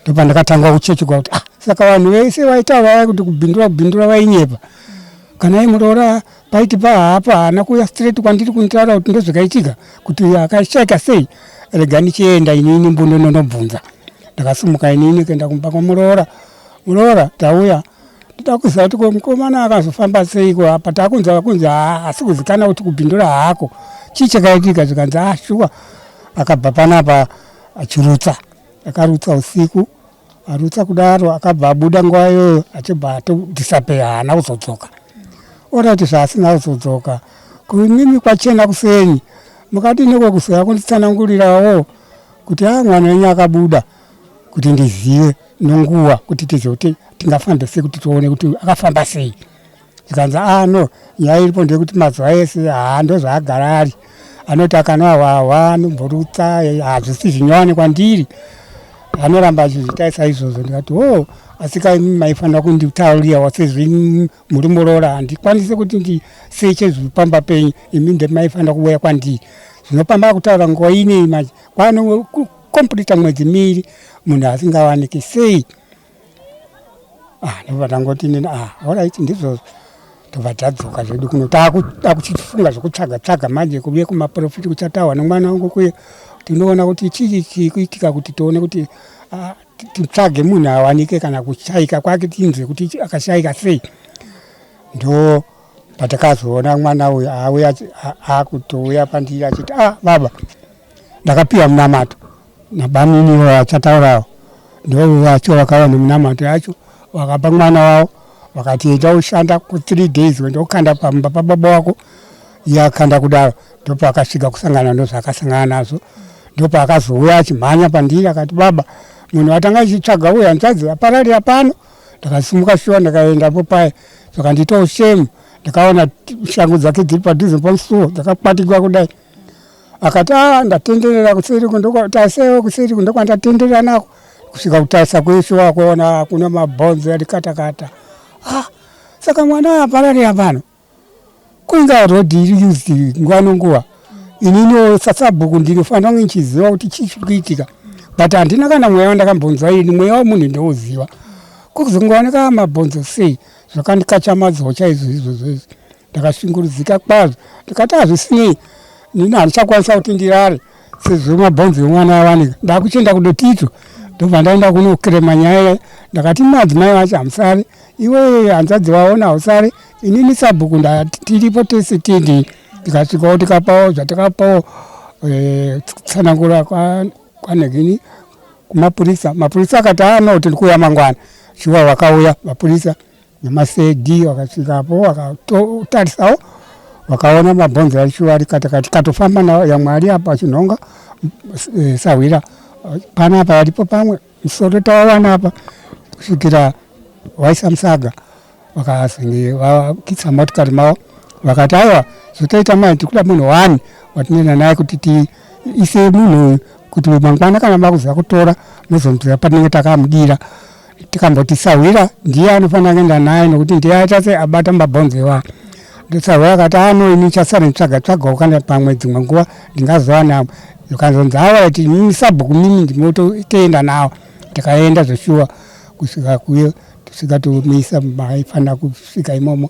ndopandakatanga kuchechekwa kuti ah saka vanhu vese vaitaura vaya kuti kubhindura kubhindura vainyepa kana imuroora paiti pahaapo haana kuuya straight kwandiri kunditaura kuti ndozvakaitika kuti akashaika sei rega ndichienda inini mbundo ndonobvunza ndakasimuka inini kuenda kumba kwamuroora muroora tauya ndoda kuziva kuti ko mukomana akazofamba seiko apa takunzwa kunzi haasi kuzikana kuti kubhindura haako chii chakaitika zvikanzi ah shuwa akabva panapa achirutsa akarutsa usiku arutsa kudaro akabva abuda nguva iyoyo achibva atodhisapeya haana kuzodzoka orati zvaasina kuzodzoka kuimimi kwachena kuseni mukadini kwekuzoya kunditsanangurirawo kuti a mwana wenyu akabuda kuti ndizive nonguva kuti tizive kuti tingafambe sei kuti tione kuti akafamba sei zvikanzi a ah, no nyaya iripo ndeyekuti mazuva ese haa ndozvaagara ari anoti akanwa hwahwa anomborutsa eh, hazvisi zvinyowani kwandiri anoramba achizviita saizvozvo ndikati o oh, Asi ka imi maifanira kunditaurirawo sezvo imi muri muroora, handikwanisi kuti ndiseche zviri pamba penyu, imi ndemaifanira kuuya kwandiri. Zvino pamba kutaura nguva inei manje kwano kukomplita mwedzi miiri munhu asingawaniki sei? Ah, ndobva ndangoti nini, ah, alright, ndizvozvo. Tobva tadzoka zvedu kuno, takuchifunga zvekutsvaga tsvaga manje kuuye kumaprofiti kuchataurwa nemwana wangu kuye, tinoona kuti chii chiri kuitika, kuti tione kuti ah, titsvage munhu awanike kana kushaika kwake, tinzwe kuti akashaika sei. Ndo patakazoona mwana uyu auya, akutouya pandiri achiti, ah, baba, ndakapiwa munamato nabamini vachataurawo. Ndo vacho vakauya nemunamato yacho, vakapa mwana wavo, vakati enda ushanda ku3 days, wenda ukanda pamba pababa wako. Iye akanda kudaro, ndopaakasvika kusangana ndozvaakasangana nazvo. Ndopaakazouya achimhanya pandiri akati, baba, munhu atanga achitsvaga uyu hanzvadzi apararira pano. Ndakasimuka shuwa, ndakaendapo paya, zvakandiitawo shame. Ndakaona shangu dzake dziri padhuze pamusuwo dzakakwatikwa kudai. Akati, a, ndatenderera kuseri tasewo kuseri ndokwandatenderera nako kusvika kutarisa kweshuwa kuona kuna mabhonzo ari katakata. Ah, saka mwana apararira pano kuinga rodhi iri used nguva nenguva. Ininiwo sasabhuku ndinofanira kunge ndichiziva kuti chii chiri kuitika, but handina kana mweya wandakambonzwa ini. Mweya wemunhu ndouziva, kuzongooneka mabhonzo sei? Zvakandikachamadzawo chaizvo izvozvo izvi. Ndakashungurudzika kwazvo, ndikati hazvisinei, nini handichakwanisa kuti ndirare sezvo mabhonzo emwana awanika. Ndakuchienda kudotito, ndobva ndaenda kunokerema nyaya. Ndakati madzimai vacho hamusari, iwe hanzvadzi waona hausari, inini sabhuku tiripo tese tindi. Tikasvikawo tikapawo zvatakapawo, tsanangura kwanegini kumapurisa. Mapurisa akati, ano tiri kuuya mangwana. Shuwa vakauya mapurisa nemaCID, vakasvikapo vakatarisawo, vakaona mabhonzo acho ari katakati. Tikatofamba nawo yamwe ari apa achinhonga sahwira panapa aripo pamwe musoro tawawana apa kusvikira waisa musaga. Vakazenge vakitsa motikari mavo, vakati aiwa, zvotoita mai, tikuda munhu wani watinoenda naye kuti tiise munhu uyu, kuti mangwana kana makuziva kutora mozomuziva patinenge takamudira. Tikamboti sahwira ndiye anofanira kuenda naye nokuti ndiye aita se abata mabhonzo iwayo. Sahwira akati, ano ini chasara nditsvaga tsvagawo kana pamwe dzimwe nguva ndingazowana. Zvikazonzi awa ti mimi sabhuku mimi ndimotoenda nawo. Tikaenda zveshuwa kusvika kuye, tusvika tomuisa maifanira kusvika imomo.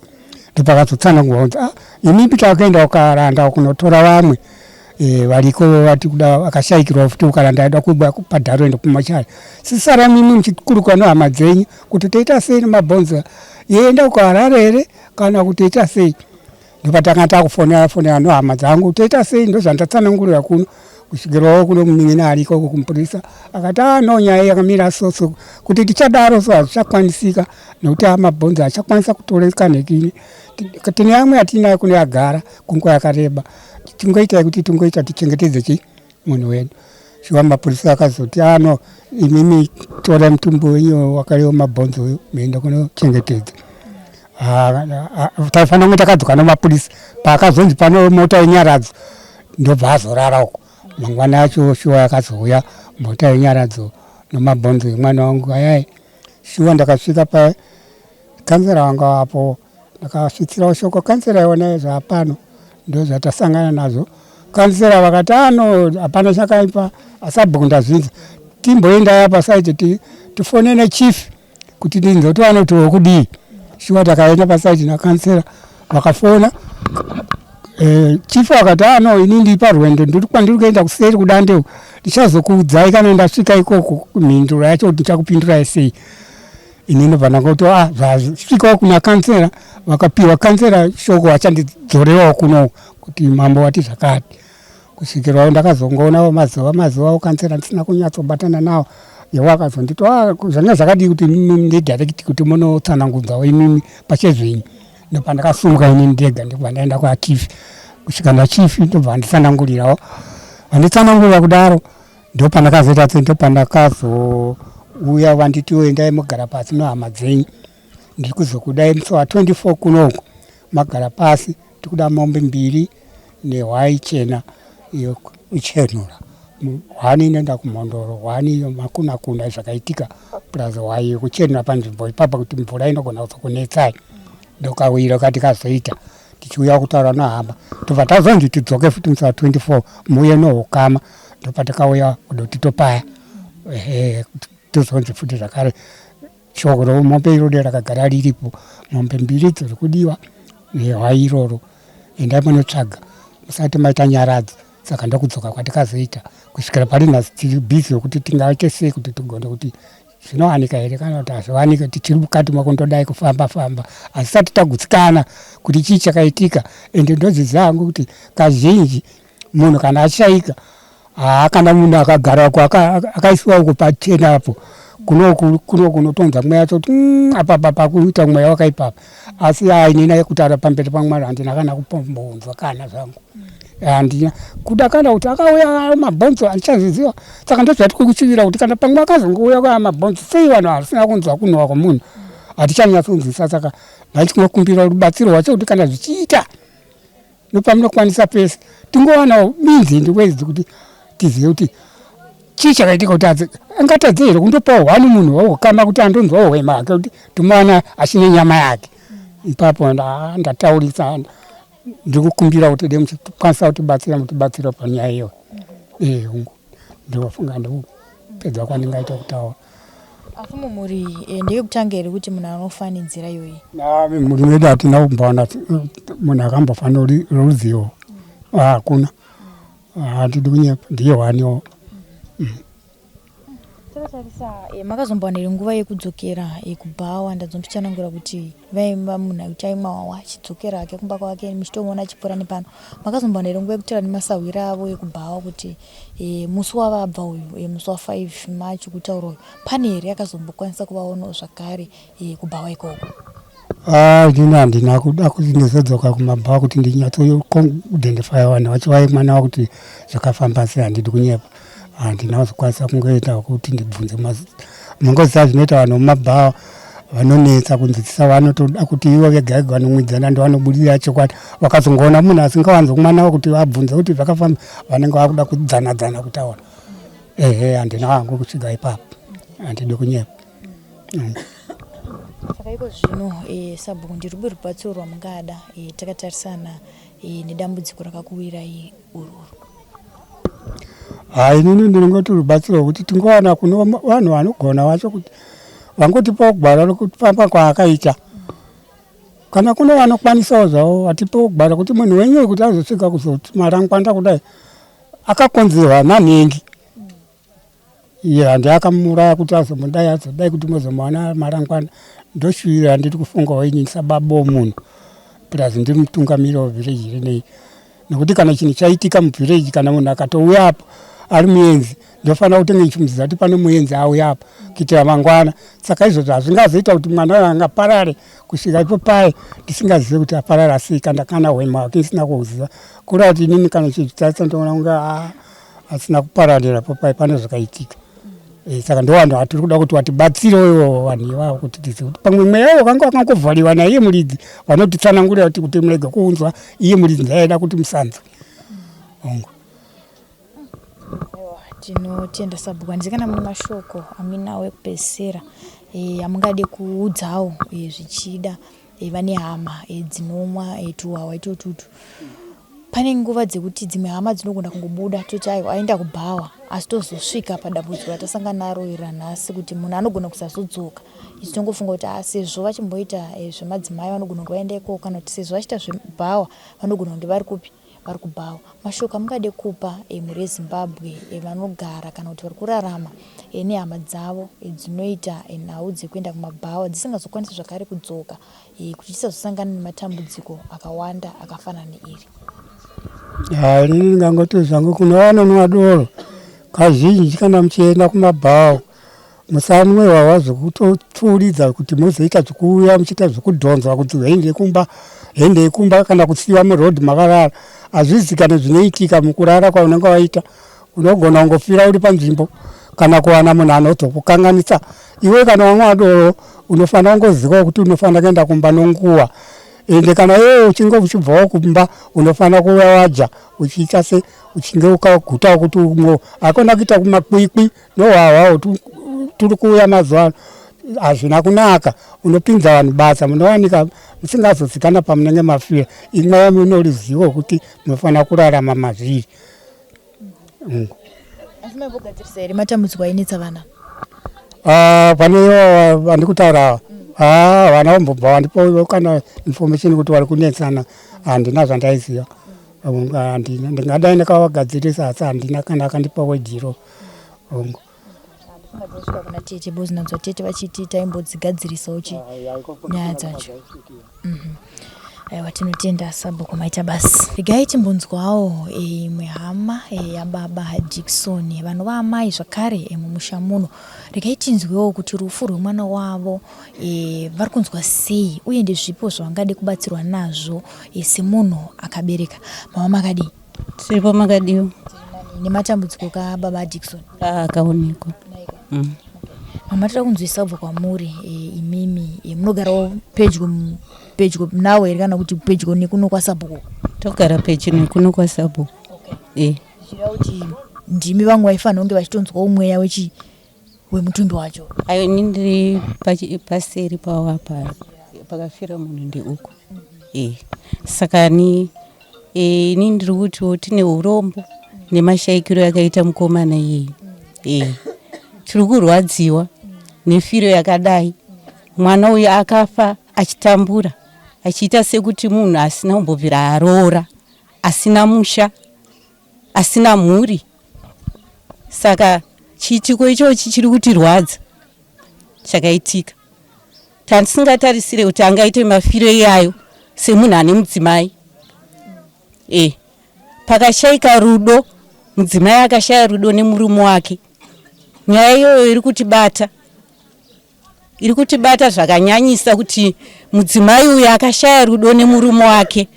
Ndopakazotsanangurwa kunzi, ah, imi takaenda ukaranda kunotora vamwe variko vati kuda vakashayikirwa futi ukaranda aida kubhadharo ende kumachari sisara mimi muchikuruka nehama dzenyu kuti toita sei nemabhonzo, yenda kuHarare here kana kuti toita sei. Ndopatanga takufonera fonera nohama dzangu, toita sei, ndozvandatsanangurira kuno kusvikirawo kuno munin'ina ariko kumupurisa. Akati, a, no, nyaya yakamira soso kuti tichadaro so hazvichakwanisika nekuti amabhonzo achakwanisa kutoreka nekini. Tine amwe atinayo kune agara kunguva yakareba, tingoitai kuti tingoita tichengetedze chi munhu wedu. Shuwa mapurisa akazoti, ano imimi torai mutumbi wenyu wakarewa mabhonzo uyu, muende kunochengetedza. Taifanira kunge takadzoka nemapurisa paakazonzi pano mota yenyaradzo, ndobva azorara uko. Mangwana acho shuwa yakazouya mota yenyaradzo nemabhonzo emwana wangu ayai. Shuwa ndakasvika pa kansera wanga apo, ndakasvitsirawo shoko kansera, iona zvapano ndo zvatasangana nazvo. Kansera vakati, ano hapana chakaipa, asabhuku ndazvinza, timboendai apa site tifone nechief kuti tinzoti vanotiwo kudii. Shuwa takaenda pasite nakansera, vakafona chief akati, ano ini ndiri parwendo, ndiri kwandiri kuenda kuseri kudande, ndichazokuudzai kana ndasvika ikoko mhinduro yacho kuti ndichakupindurai sei. Ini ndobva ndangoti, ah, zvasvikawo kuna kansera, vakapiwa kansera shoko, vachandidzorewawo kuno kuti mambo wati zvakati. Kusvikirawo ndakazongoona mazuva mazuva kansera ndisina kunyatsobatana nawo. Yewo akazonditi, ah, zvanga zvakadii kuti ndidirect kuti munotsanangudzawo imimi pachezvenyu. Ndopandakasumuka ini ndega, ndobva ndaenda kwachief. Kusvika nachief, ndobva vanditsanangurirawo. Vanditsanangurira kudaro, ndopandakazoita se ndopandakazouya vanditi, endai mugara pasi nohama dzenyu, ndiri kuzokudai musi wa24 kunoku, magara pasi, tikuda mombe mbiri nehwai chena iyo uchenura. Hwani inoenda kumhondoro, hwani iyo makuna kuna zvakaitika plus hwai yekuchenura panzvimbo ipapa kuti mvura inogona kuzokunetsai. Ndokawiro katikazoita tichiuya kutaura nehama tobva tazonzi tidzoke futi musi wa 24 muuye nohukama ndopatakauya kudoti topaya ehe tozonzi futi zvakare shoko romombe iroro rakagara riripo mombe mbiri dziri kudiwa nehwai iroro endai munotsvaga musati maita nyaradzo saka ndokudzoka kwatikazoita kusvikira pari nhasi tiri bhizi yokuti tingaite sei kuti tigone kuti zvinowanika here kana kuti hazviwanike tichiri mukati makundodai kufamba famba hazisati tagutsikana kuti chii chakaitika ende ndoziziva hangu kuti kazhinji munhu kana ashaika haa kana munhu akagara uko akaisiwa uko pachena apo kunoku kuno kunotonza mweya toti mm, apa apa pakuita mweya wakaipapa asi ainina kutaura pamberi pamwari handina kana kupombonzwa kana zvangu handina kuda kana kuti akauya mabhonzo handichazviziva saka ndozvatiri kushuvira kuti kana pamwe akazongouya kuya mabhonzo sei vanhu vasina kunzwa kunhuwa kwemunhu hatichanyatsokunzwisa saka ndachinokumbira rubatsiro rwacho kuti kana zvichiita nopamunokwanisa pese tingowanawo minzi ndiwedzi kuti tizive kuti chii chakaitika kuti adze angatadze here kundopawo hwani munhu waukama kuti andonzwawo hwema hake kuti tomuwana achine nyama yake ipapo ndataurisa ndikukumbira kuti dai muchikwanisa kutibatsira mutibatsira panyaya iyo ee hungu ndinofunga ndikupedza kwandingaita kutaura asi mumhuri eh, ndeyekutanga here kuti munhu anofa nenzira iyoyi mhuri medu hatina kumbowana munhu akambofa norudziwo hakuna handidi kunyepa ndiye hwaniwo mm. Takatarisa eh, makazombowana here nguva yekudzokera eh, kubhawa ndadzomchitsanangura kuti vaimba munhu aiti aimwa wawa achidzokera hake kumba kwake muchitomuona achipfuura nepano makazombowana here nguva yekutaura nemasahwira avo ekubhawa kuti eh, musi wavabva uyu eh, musi wa 5 March kutaura uyu pane here akazombokwanisa kuvaonawo zvakare eh, kubhawa ikoko Ah, ini handina kuda kuti ndizodzoka kumabhawa kuti ndinyatsoidentifya vanhu vacho vaimwa navo kuti zvakafamba sei handidi kunyepa handina kuzokwanisa kungoita kuti ndibvunze mungoziva zvinoita vanhu vemumabhawa vanonetsa kunzwisisa vanotoda kuti ivo vega vega vanomwidzana ndovanobudirira chokwadi vakazongoona munhu asingawanzi kumwa navo kuti vabvunze kuti zvakafamba vanenge vakuda kudzana-dzana kutaura ehe handina hangu kusvika ipapo handidi kunyepa mm. Saka iko zvino e, sabhuku ndirupi rubatsiro rwamungada e, takatarisana e, nedambudziko rakakuwirai ururu? Hai, inini ndinongoti rubatsiro rwekuti tingowana kuno vanhu vanogona vacho kuti vangotipawo gwara rekufamba kwaakaita kana kuno vanokwanisawo zvavo vatipewo gwara kuti munhu wenyu kuti azosvika kuzoti marangwanda kudai akakonzerwa nanhengi iye handi akamuuraya kuti azomudai azodai kuti mozomuwana marangwana ndoshuvira handiri kufungawo inini sababa womunhu plus ndiri mutungamiri wevhireji rinei nekuti kana chinhu chaitika muvhireji kana munhu akatouya apo ari muenzi ndofanira kuti ndichimuziva kuti pane muenzi auya apo kuitira mangwana saka izvozvo hazvingazoita kuti mwana uyo angaparare kusvika ipo paye ndisingazive kuti aparara sei kana kana hwema hwake ndisina kuhuziva kureva kuti inini kana chichitarisa ndoona kunge ah, asina kupararira papai pane zvakaitika eh, saka ndo vanhu vatiri kuda kuti vatibatsirewo vanhu ivavo kuti tizive kuti pamwe mweya wakanga wakangovhariwa naiye muridzi vanotitsanangurira kuti kuti murege kuunzwa iye muridzi ndaida kuti musanzwe hongu tinotenda sabhuku handizi kana mune mashoko aminawo ekupedzisira eh, amungade kuudzawo eh, zvichida vane hama dzinomwa tuhwahwa itotutu pane nguva dzekuti dzimwe hama dzinogona kungobuda toti aiwa aenda kubhawa asi tozosvika padambudziko ratasangana naro iri ranhasi kuti munhu anogona kusazodzoka isu tongofunga kuti ah, sezvo vachimboita zvemadzimai vanogona kunge vaenda ikoko kana kuti sezvo vachiita zvebhawa vanogona kunge vari kupi vari kubhawa. Mashoko amungade kupa mhuri yeZimbabwe vanogara kana kuti vari kurarama nehama dzavo dzinoita nhau dzekuenda kumabhawa dzisingazokwanisi zvakare kudzoka kuti tisazosangana nematambudziko akawanda akafanana neiri. Haa inini ndingangoti zvangu kune vanonwa doro kazhinji kana muchienda kumabhawa Musanwe hwahwa zvekutopfuuridza kuti mozoita zvekuuya muchiita zvekudhonzwa kuti hende kumba hende kumba kana kusiiwa muroad makarara hazvizikane zvinoitika mukurara kwaunenge waita unogona kungofira uri panzvimbo kana kuwana munhu anozokukanganisa iwe kana wamwa doro unofanira kungozivawo kuti unofanira kuenda kumba nonguva Ende kana iwewe uchinge uchibvawo kumba unofanira kuuya wadya uchiita se uchinge ukagutawo kuti umwe hakona kuita kumakwikwi nohwahwa turi kuuya mazuva ano hazvina kunaka. Unopinza vanhu basa munowanika musingazozikana pamunenge mafira. Imwe munoruzivo kuti munofanira kurarama mazviri. Asi maimbogadzirisa here matambudziko ainetsa vana? Ah, pane ivo vandiri kutaura ava ah, vana vambobva vandipa kana information kuti vari kunetsana handina zvandaiziva handina ndingadai ndakavagadzirisa asi handina kana akandipa wedhiro hongu Ndasvika kuna tete because ndanzwa tete vachiti taimbodzigadzirisawo chi nyaya dzacho. Aiwa tinotenda sabhuku maita basa. Regai timbonzwawo imwe hama yababa Dickson vanova amai zvakare mumusha muno. Regai tinzwewo kuti rufu rwemwana wavo vari kunzwa sei uye ndezvipo zvavangade kubatsirwa nazvo semunhu akabereka. Mama makadii? Tiripo makadiwa. Nematambudziko ka baba Dickson. Akaonekwa. Mama toda kunzwisisa kubva kwamuri imimi munogarawo pedyo pedyo nawo here kana kuti pedyo nekuno kwasabhuku? Togara pedyo nekuno kwasabhuku. Okay. Zvichireva kuti ndimi vamwe vaifanira kunge vachitonzwawo mweya wechi wemutumbi wacho. Ayo ini ndiri paseri pavo apa pakafira munhu ndeuku. Saka ni ini ndiri kutiwo tine urombo nemashaikiro akaita mukomana iyeyu. Tiri kurwadziwa nefiro yakadai. Mwana uyu akafa achitambura achiita sekuti munhu asina kumbobvira aroora, asina musha, asina mhuri. Saka chiitiko ichochi chiri kutirwadza chakaitika. Tatisingatarisire kuti angaite mafiro iyayo semunhu ane mudzimai. Pakashaika rudo, mudzimai akashaya rudo nemurume wake. Nyaya iyoyo iri kutibata. Iri kutibata zvakanyanyisa kuti mudzimai uyu akashaya rudo nemurume wake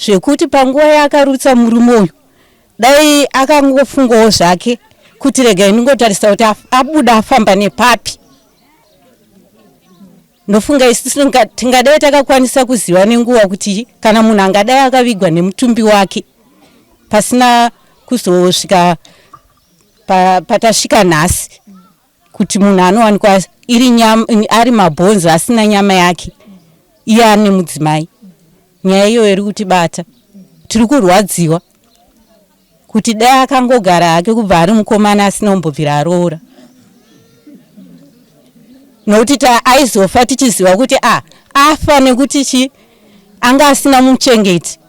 zvekuti panguva yaakarutsa murume uyu dai akangofungawo zvake kuti regai ndingotarisa kuti abuda afamba nepapi. Ndofunga isu tingadai takakwanisa kuziva nenguva kuti kana munhu angadai akavigwa nemutumbi wake pasina kuzosvika patasvika nhasi kuti munhu anowanikwa iri nyama, ari mabhonzo asina nyama yake iye ane mudzimai. Nyaya iyoyo iri kutibata, tiri kurwadziwa kuti dai akangogara hake kubva ari mukomana asina kumbobvira aroora, nokuti aizofa tichiziva kuti afa nekuti chi anga asina muchengeti.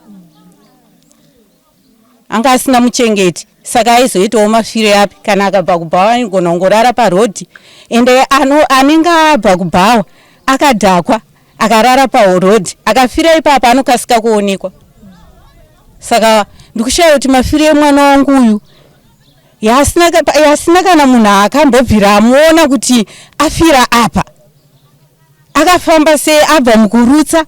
Anga asina muchengeti saka aizoitawo mafiro api kana akabva kubhawa aigona kungorara parodhi ende anenge abva kubhawa akadhakwa akarara parodhi akafira ipapa anokasika kuonekwa. Saka ndikushaya kuti mafiro emwana wangu uyu yasina kana munhu akambobvira amuona kuti afira apa akafamba sei abva mukurutsa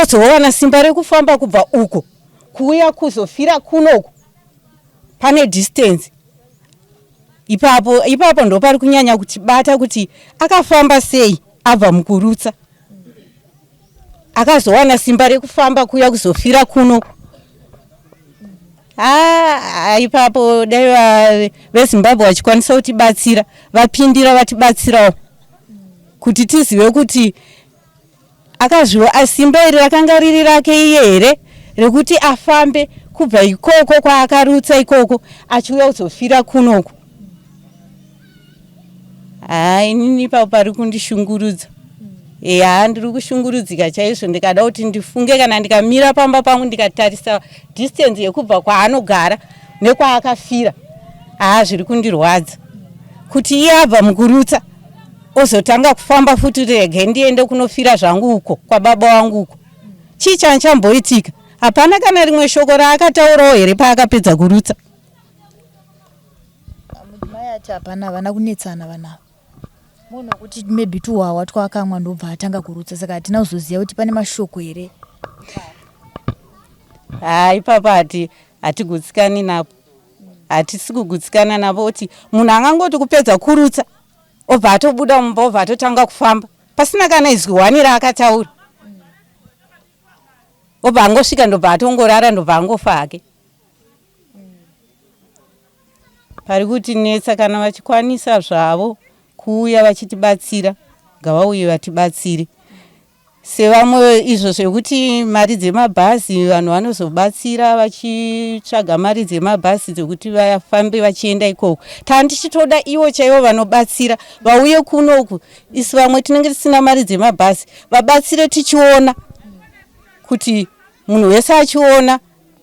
ozowana simba rekufamba kubva uko kuuya kuzofira kunoku pane distance ipapo ipapo ndopari kunyanya kutibata kuti akafamba sei abva mukurutsa akazowana simba rekufamba kuuya kuzofira kunoku. Ipapo dai veZimbabwe vachikwanisa kutibatsira vapindira vatibatsirawo kuti tizive kuti akazviwa simba iri rakanga riri rake iye here rekuti afambe kubva ikoko kwaakarutsa ikoko achiuya kuzofira kunoku. Inini ipapo pari kundishungurudza. Ndiri kushungurudzika chaizvo ndikada kuti ndifunge kana ndikamira pamba pangu ndikatarisa distance yekubva kwaanogara nekwaakafira zviri kundirwadza kuti iye abva mukurutsa ozotanga kufamba futi rege ndiende kunofira zvangu uko kwababa wangu uko. Chii chanchamboitika? Hapana kana rimwe shoko raakataurawo here paakapedza kurutsa? Mudzimai ati hapana, havana kunetsana vana ava. Munhu wekuti maybe tuhwahwa twaakamwa ndobva atanga kurutsa saka hatina kuzoziva kuti pane mashoko here. Ipapo hatigutsikani napo. Hatisi kugutsikana napo kuti munhu angangoti kupedza kurutsa obva atobuda mumba obva atotanga kufamba pasina kana izwi hwani raakataura. Obva angosvika ndobva atongorara ndobva angofa hake. Pari kutinetsa kana vachikwanisa zvavo kuuya vachitibatsira ngavauye vatibatsire. Sevamwe izvo zvekuti mari dzemabhazi vanhu vanozobatsira vachitsvaga mari dzemabhazi dzekuti vafambe vachienda ikoko. Tanga tichitoda ivo chaivo vanobatsira vauye kuno uku isu vamwe tinenge tisina mari dzemabhazi vabatsire tichiona kuti munhu wese achiona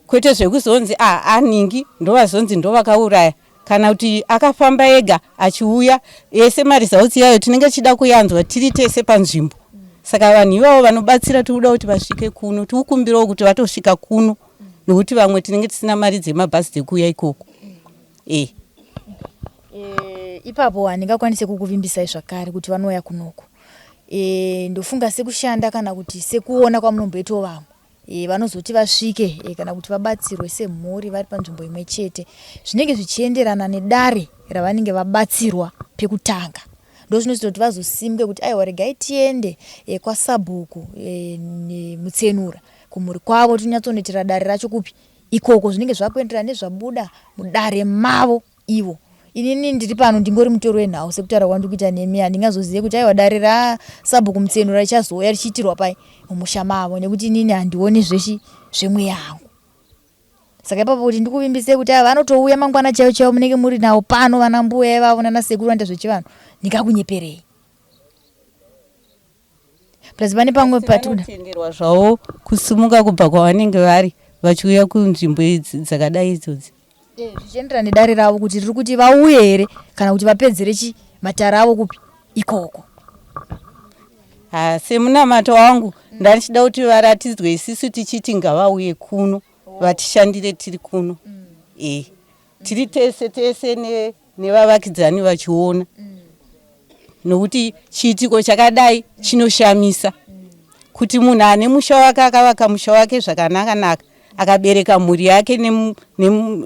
kwete zvekuzonzi ah aningi ndovazonzi ndovakauraya kana kuti akafamba ega achiuya ese maresults iyayo tinenge tichida kuyanzwa tiri tese panzvimbo saka vanhu ivavo vanobatsira tikuda kuti vasvike kuno tikukumbirawo kuti vatosvika kuno nokuti vamwe tinenge tisina mari dzemabhazi dzekuuya ikoko e. E, ipapo handingakwanise kukuvimbisai zvakare kuti vanouya kunoku e, ndofunga sekushanda kana kuti sekuona kwamunomboitawo vamwe e, vanozoti vasvike e, kana kuti vabatsirwe semhuri vari panzvimbo imwe chete zvinenge zvichienderana nedare ravanenge vabatsirwa pekutanga ndozvinozoita kuti vazosimuke kuti aiwa regai tiende e, kwasabhuku e, mutsenura kumhuri kwavo tinyatsonoitira dare racho kupi ikoko zvinenge zvakuenderana nezvabuda mudare mavo Ivo. Inini ndiri pano ndingori mutori wenhau sekutaura kwandiri kuita nemi handingazozive kuti aiwa dare rasabhuku Mutsenura richazouya richiitirwa pai mumusha mavo nekuti inini handioni zvechi zvemweya hangu. Saka ipapo kuti ndikuvimbisei kuti ava vanotouya mangwana chaiwo chaiwo munenge muri navo pano vana mbuya ivavo nana sekuru vanoita zvechivanhu ndingakunyeperei. Plus pane pamwe patinoda Vanotenderwa zvavo kusimuka kubva kwavanenge vari vachiuya kunzvimbo idzi dzakadai idzodzi. Eh, zvichienderana nedare ravo kuti riri kuti vauye here kana kuti vapedzere chi matare avo kupi ikoko. Ha, semunamato wangu ndandichida kuti varatidzwe isisu tichiti ngavauye kuno vatishandire tiri kuno. Eh, tiri tese tese ne nevavakidzani vachiona nokuti chiitiko chakadai chinoshamisa kuti munhu ane musha wake akavaka musha wake zvakanaka naka akabereka mhuri yake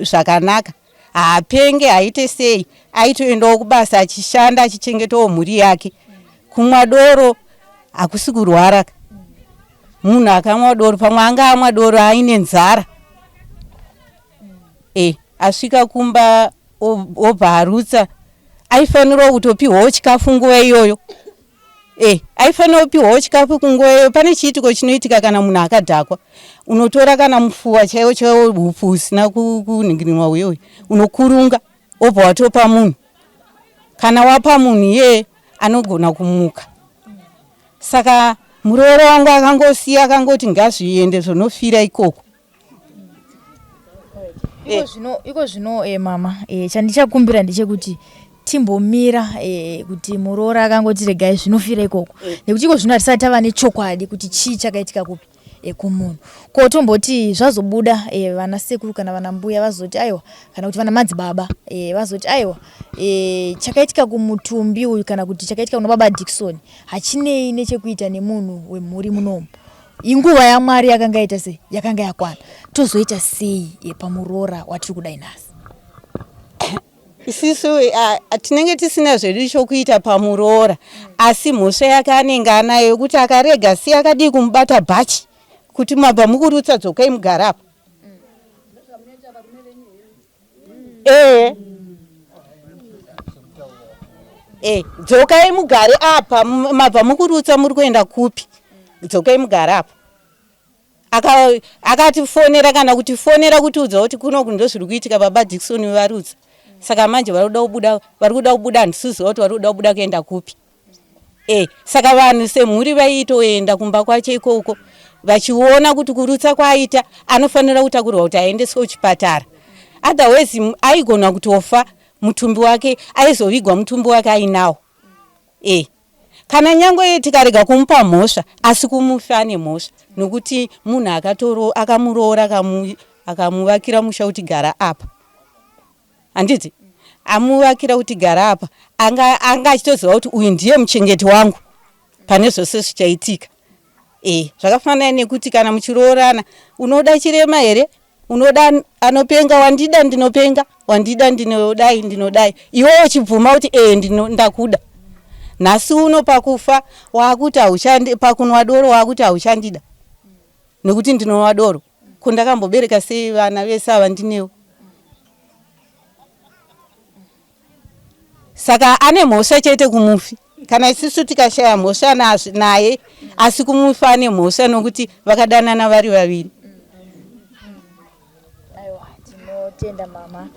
zvakanaka haapenge haite sei aitoendawo kubasa achishanda achichengetawo mhuri yake kumwa doro hakusi kurwara munhu akamwa doro pamwe anga amwa doro aine nzara e asvika kumba obva arutsa aifanirwa kutopihwawo chikafu nguva iyoyo e aifanira kupihwawo chikafu kunguva iyoyo pane chiitiko chinoitika kana munhu akadhakwa unotora kana mufuwa chaiwo chaiwo upfu usina kunhingirinwa uyoyo unokurunga obva watopa munhu kana wapa munhu iyeye anogona kumuka saka muroora wangu akangosiya akangoti ngazviende zvonofira ikoko Iko zvino iko zvino eh, mama eh, chandichakumbira ndechekuti timbomira eh, kuti muroora akangoti regai zvinofira ikoko eh. Nekuti iko zvino hatisati tava nechokwadi kuti chii chakaitika kupi eh, kumunhu ko tomboti zvazobuda eh, vana sekuru kana vana mbuya vazoti aiwa kana kuti vana madzibaba eh, vazoti aiwa eh, chakaitika kumutumbi uyu kana kuti chakaitika kuna baba Dickson hachinei nechekuita nemunhu wemhuri munomu Inguva yaMwari yakanga yaita sei? Yakanga yakwana. Tozoita sei pamuroora watiri kudai nhasi? Isisu tinenge tisina zvedu chokuita pamuroora asi mhosva yake anenge anayo yekuti akarega sei akadii kumubata bhachi kuti mabva mukurutsa dzokai mugare apa. Ee. Eh, dzokai mugare apa mabva mukurutsa muri kuenda kupi dzokai mugare apa akatifonera kana kutifonera kutiudza kuti kuno kundo zviri kuitika baba Dickson varutsa saka manje vari kuda kubuda vari kuda kubuda handisiziva kuti vari kuda kubuda kuenda kupi Eh, saka vanhu semhuri vaitoenda kumba kwacho ikoko vachiona kuti kurutsa kwaaita anofanira kutakurwa kuti aendeswe kuchipatara otherwise aigona kutofa mutumbi wake aizovigwa mutumbi wake ainawo e kana nyangwe tikarega kumupa mhosva asi kumufa ane mhosva nokuti munhu akatoro akamuroora akamuvakira musha kuti gara apa Handiti amuvakira kuti gara apa anga anga achitoziva kuti uyu ndiye muchengeti wangu pane zvose zvichaitika. E, zvakafanana nekuti kana muchiroorana unoda chirema here unoda anopenga wandida ndinopenga wandida ndinodai ndinodai iwe uchibvuma kuti e ndino, ndakuda nhasi uno pakufa wakuti hauchandi pakunwa doro wakuti hauchandida. Nekuti ndinonwa doro. Ko ndakambobereka sei vana vese ava ndinewo? Saka ane mhosva chete kumufi. Kana isisu tikashaya mhosva naye, asi kumufi ane mhosva nokuti vakadanana vari vaviri. Aiwa, tinotenda mama.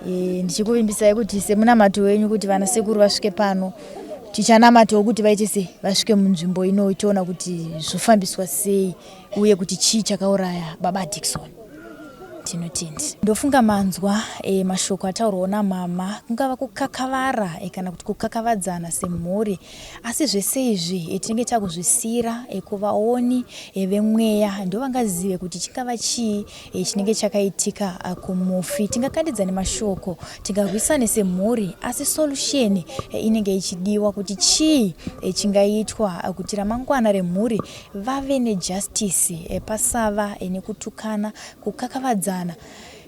E, ndichikuvimbisai kuti semunamato wenyu kuti vana sekuru vasvike pano tichanamatawo kuti vaite sei vasvike munzvimbo ino tiona kuti zvofambiswa sei uye kuti chii chakauraya baba Dickson. Tinotenda. Ndofunga manzwa e, mashoko ataurwawo namama kungava kukakavara e, kana kuti kukakavadzana semhuri Asi zvese izvi tinenge takuzvisiira kuvaoni vemweya ndovangazive kuti chingava chii chinenge chakaitika kumufi. Tingakandidzane mashoko, tingarwisane semhuri asi solution inenge ichidiwa kuti chii chingaitwa kuti ramangwana remhuri vave nejustice pasava nekutukana, kukakavadzana.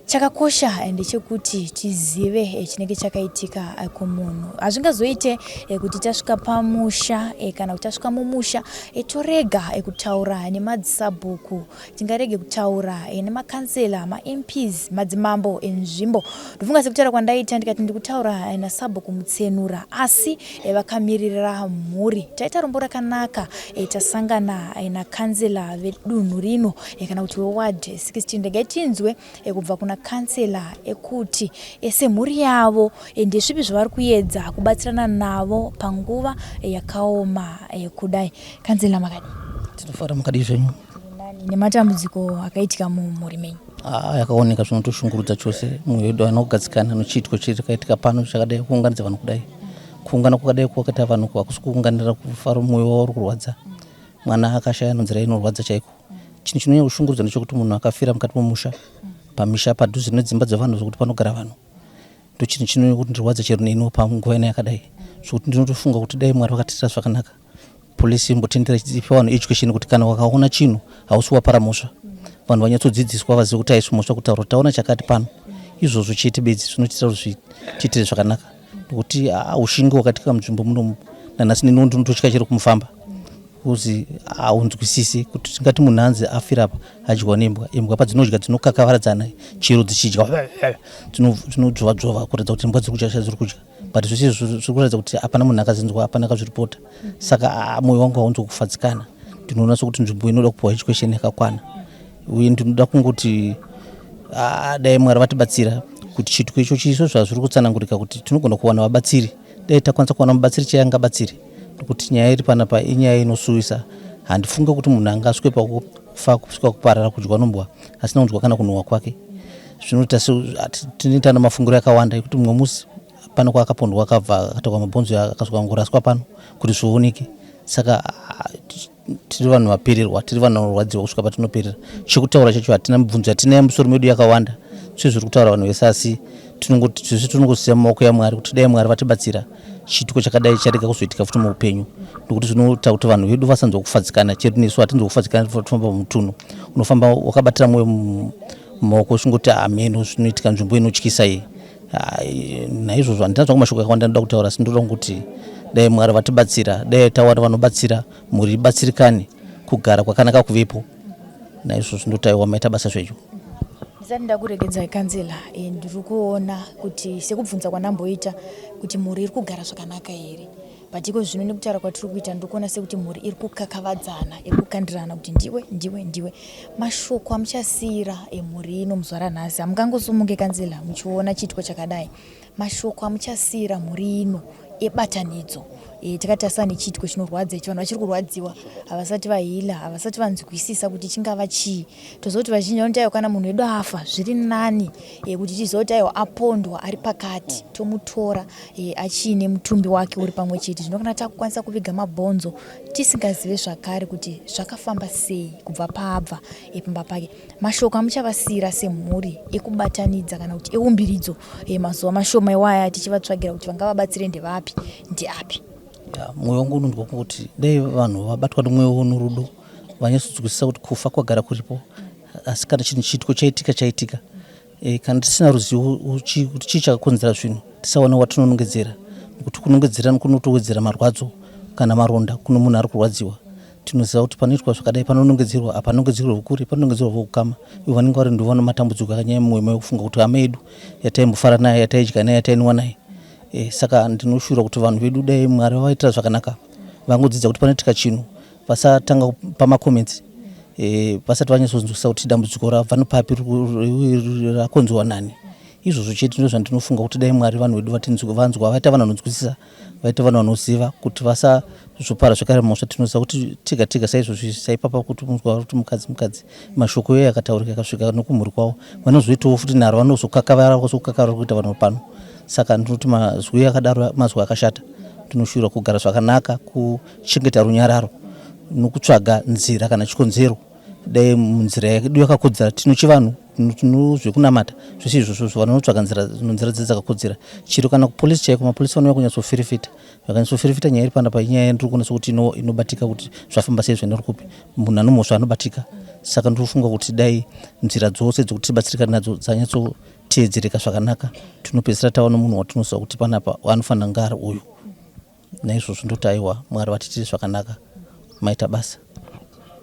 Chakakosha ndechekuti tizive chinenge chakaitika kumunhu. Hazvingazoite kuti tasvika pamusha kana kuti tasvika mumusha torega kutaura nemadzisabhuku, tingarege kutaura nemakansela, maMPs, madzimambo enzvimbo. Ndofunga sekutaura kwandaita ndikati ndikutaura nasabhuku Mutsenura asi vakamirira mhuri. Taita rombo rakanaka tasangana nakansela vedunhu rino kana kuti weward 16. Regai tinzwe kubva kuna kansela ekuti semhuri yavo ndezvipi zvavari kuedza kubatsirana navo panguva yakaoma kudai. Kansela makadii? Tinofara, makadii zvenyu? Nematambudziko akaitika mumhuri menyu. Ah, yakaoneka zvinotoshungurudza chose mwoyo wedu haina kugadzikana nochiitiko chakaitika pano chakadai kuunganidza vanhu kudai kuungana kwakadai kwakaita vanhu hakusi kuunganira kufaro mwoyo wavo uri kurwadza mwana akashaya nonzira inorwadza chaiko chinhu chinonyanya kushungurudza ndechekuti munhu akafira mukati memusha pamisha padhuze nedzimba dzevanhu zvekuti panogara vanhu ndochinhu chinonyanya kundirwadza chero neniwo panguva ino yakadai zvekuti ndinotofunga kuti dai mwari vakatiitira zvakanaka Police imbotendera ipe vanhu education kuti kana wakaona chinhu hausi wapara mhosva. Vanhu vanyatsodzidziswa vazive kuti haisi mhosva kutaura kuti taona chakati pano. Izvozvo chete bedzi zvinotiita kuti zvitiitire zvakanaka. Nokuti ushingi hwakaitika munzvimbo munomu nanhasi neniwo ndinototya chero kumufamba. Kuzi haunzwisisi kuti tingati munhu anzi afira apa adyiwa nembwa. Imbwa padzinodya dzinokakavaradzana chero dzichidya dzinodzvova dzvova kuratidza kuti imbwa dziri kudya zvadziri kudya. but zvese izvo zviri kuratidza kuti hapana munhu akazinzwa hapana akazviripota saka ah, mwoyo wangu haunzi kufadzikana ndinoona sokuti nzvimbo inoda kupiwa education yakakwana uye ndinoda kungoti ah, dai mwari vatibatsira kuti chiitiko icho chiso zvazviri kutsanangurika kuti tinogona kuwana vabatsiri dai takwanisa kuwana mubatsiri chaiye angabatsiri nokuti nyaya iri panapa inyaya inosuwisa handifunge kuti munhu angasvike pakufa kusvika kuparara kudyiwa nombwa asina kunzwa kana kunhuhwa kwake zvinoita tinoita namafungiro akawanda ekuti mumwe musi pano kwaakapondwa akabva akatorwa mabhonzo akasvika kungoraswa pano kuti zvioneke saka tiri vanhu vapererwa tiri vanhu vanorwadziwa kusvika patinoperera chekutaura chacho hatina mibvunzo yatinayo musoro medu yakawanda sezviri kutaura vanhu vese asi tinongoti zvese tinongosiya mumaoko yamwari kuti dai mwari vatibatsira chiitiko chakadai charega kuzoitika futi muupenyu nokuti zvinoita kuti vanhu vedu vasanzwa kufadzikana chero nesu hatinzwa kufadzikana tofamba mutunhu unofamba wakabatira mwoyo mumaoko uchingoti hameno zvinoitika nzvimbo inotyisa iyi naizvozvo handina zvangu mashoko akawanda ndinoda kutaura asi ndoda kungoti dai mwari vatibatsira dai tawana vanobatsira mhuri ibatsirikane kugara kwakanaka kuvepo naizvozvo ndotaiwa maita basa zvenyu ndisati ndakuregedzai kanzela eh, ndiri kuona kuti sekubvunza kwandamboita kuti mhuri iri kugara zvakanaka here but iko zvino nekutaura kwatiri kuita ndiri kuona sekuti mhuri iri kukakavadzana iri kukandirana kuti ndiwe ndiwe ndiwe mashoko amuchasiira emhuri ino muzuva ranhasi hamungangosumuke kanzela muchiona chiitiko chakadai mashoko amuchasiira mhuri ino ebatanidzo e, takatarisa nechiitiko chinorwadza ichi vanhu vachiri kurwadziwa havasati vahila havasati vanzwisisa kuti chingava chii toziva kuti vazhinji vanoti aiwa kana munhu wedu afa zviri nani e, kuti tiziva kuti aiwa apondwa ari pakati tomutora e, achiine mutumbi wake uri pamwe chete zvino kana takukwanisa kuviga mabhonzo tisingazive zvakare kuti zvakafamba sei kubva paabva e, pamba pake mashoko amuchavasiira semhuri ekubatanidza kana kuti eumbiridzo e, mazuva mashoma iwaya tichivatsvagira kuti vangavabatsire ndevapi ndeapi mwoyo wangu unonzwa kuti dai vanhu vabatwa nemwoyo wonorudo vanyatsonzwisisa kuti kufa kwagara kuripo asi kana chinhu chiitiko chaitika chaitika e, kana tisina ruzivo kuti chii chakakonzera zvinhu tisawana watinonongedzera nekuti kunongedzera kunotowedzera marwadzo kana maronda kuno munhu ari kurwadziwa Tinoziva kuti panoitwa zvakadai panonongedzerwa, hapanongedzerwa vekure, panonongedzerwa vokukama. Ivo vanenge vari ndivo vano matambudziko akanyanya mumwoyo mavo kufunga kuti hama yedu yataimbofara naye, yataidya naye, yatainwa naye. E, saka ndinoshuvira kuti vanhu vedu dai Mwari vavaitira zvakanaka, vangodzidza kuti panoitika chinhu vasatanga kupa macomments e, vasati vanyatsonzwisisa kuti dambudziko rabva nopapi rakonzwa nani. Izvozvo chete ndizvo zvandinofunga kuti dai Mwari vanhu vedu vatinzwa, vanzwa, vaita vanhu vanonzwisisa, vaita vanhu vanoziva kuti vasazopara zvekare mhosva. Tinoziva kuti tega tega saizvozvi saipapa kuti munzwa kuti mukadzi mukadzi mashoko iyoyo akataurika akasvika nokumhuri kwavo, vanozoitawo futi nharo, vanozokakavara vozokakavara kuita vanhu pano. Saka ndinoti mazwi akadaro mazwi akashata. Tinoshuvira kugara zvakanaka, kuchengeta runyararo nokutsvaga nzira kana chikonzero dai munzira yedu yakakodzera. Tino chivanhu, tino zvekunamata, zvese izvozvo vanotsvaga nzira nzira dzakakodzera. Chero kana kupolisi chaiko, mapolisi vanouya kunyatsoferefeta, vakanyatsofirifita nyaya iri panapa inyaya yandiri kuona sekuti inobatika kuti zvafamba sei, zvaenda kupi, munhu anomhosva anobatika. Saka ndinofunga kuti dai nzira dzose dzekuti tibatsirikane nadzo dzanyatsoteedzereka zvakanaka, tinopedzisira tava nomunhu watinoziva kuti panapa anofanira kunge ari uyu. Naizvozvo ndoti aiwa, Mwari vatiitire zvakanaka. Maita basa.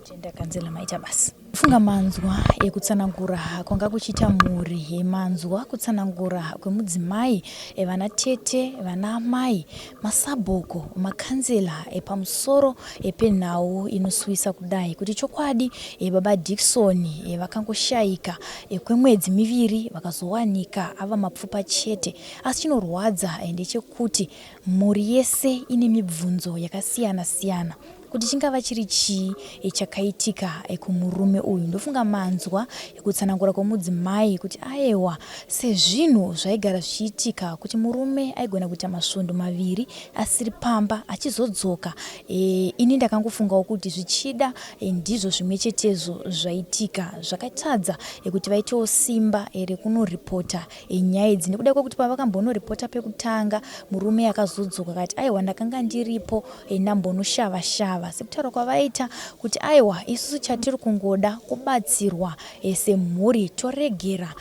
Tenda kanzela, maita basa. Funga manzwa ekutsanangura kwanga kuchiita mhuri, manzwa kutsanangura kwemudzimai, vana tete, vana amai, masabhuku, makanzela pamusoro penhau inosuwisa kudai kuti chokwadi baba Dickson vakangoshaika kwemwedzi miviri vakazowanika ava mapfupa chete. Asi chinorwadza ndechekuti mhuri yese ine mibvunzo yakasiyana siyana kuti chingava chiri chii chakaitika kumurume uyu. Ndofunga manzwa kutsanangura kwomudzimai kuti aewa, sezvinhu zvaigara zvichiitika kuti murume aigona kuita masvondo maviri asiri pamba achizodzoka. E, ini ndakangofungawo kuti zvichida e, ndizvo zvimwe chetezvo zvaitika zvakatadza e, kuti vaitewo simba e, rekunoripota e, nyaya idzi nekuda kwekuti pavakambonoripota pekutanga murume akazodzoka akati aiwa, ndakanga ndiripo ndambonoshava shava, sekutaura kwavaita kuti aiwa, isusu chatiri kungoda kubatsirwa semhuri, toregera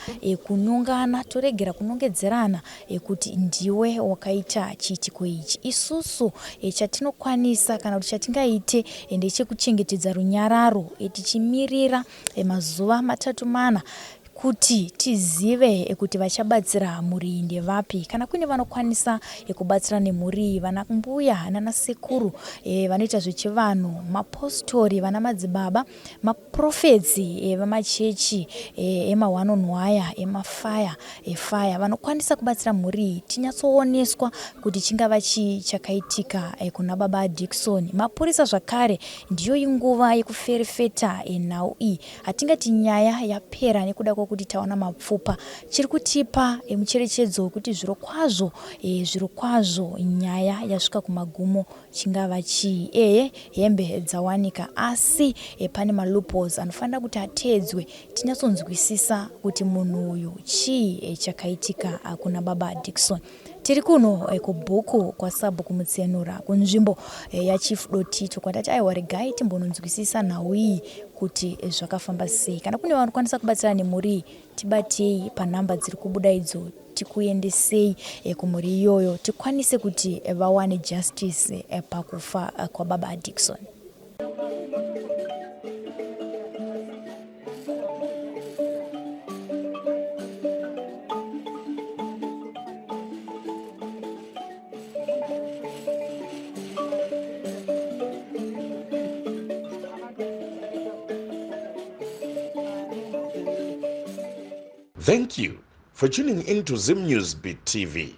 kunongana, toregera kunongedzerana kuti ndiwe wakaita chiitiko ichi. Isusu chatinokwanisa kana kuti chatingaite ndechekuchengetedza runyararo tichimirira mazuva 3 4 kuti tizive kuti vachabatsira mhuri iyi ndevapi. Kana kuine vanokwanisa kubatsira nemhuri iyi, vana mbuya nana sekuru vanoita zvechivanhu, mapostori, vana madzibaba, maprofetsi vemachechi emawanonwaya, emafaya efaya, vanokwanisa kubatsira mhuri iyi tinyatsooneswa kuti chingava chii chakaitika kuna baba Dickson. Mapurisa zvakare, ndiyo nguva yekuferefeta nhau iyi. Hatingati nyaya yapera nekuda kwokuti taona mapfupa. Chiri kutipa mucherechedzo wekuti zvirokwazvo, zvirokwazvo nyaya yasvika kumagumo chingava chii? Ehe, hembe dzawanika asi pane maloopholes anofanira kuti ateedzwe tinyatsonzwisisa kuti munhu uyu chii chakaitika kuna baba Dickson. Tiri kuno kubhuku kwaSabhuku Mutsenura kunzvimbo yaChief Dotito kwatati aiwa, regai timbononzwisisa nhau iyi kuti zvakafamba sei. Kana kune vanokwanisa kubatsira nemhuri iyi, tibatei panhamba dziri kubuda idzo, tikuendesei kumhuri iyoyo tikwanise kuti vawane justice pakufa kwababa Dickson. Thank you for tuning in to Zim News Beat TV.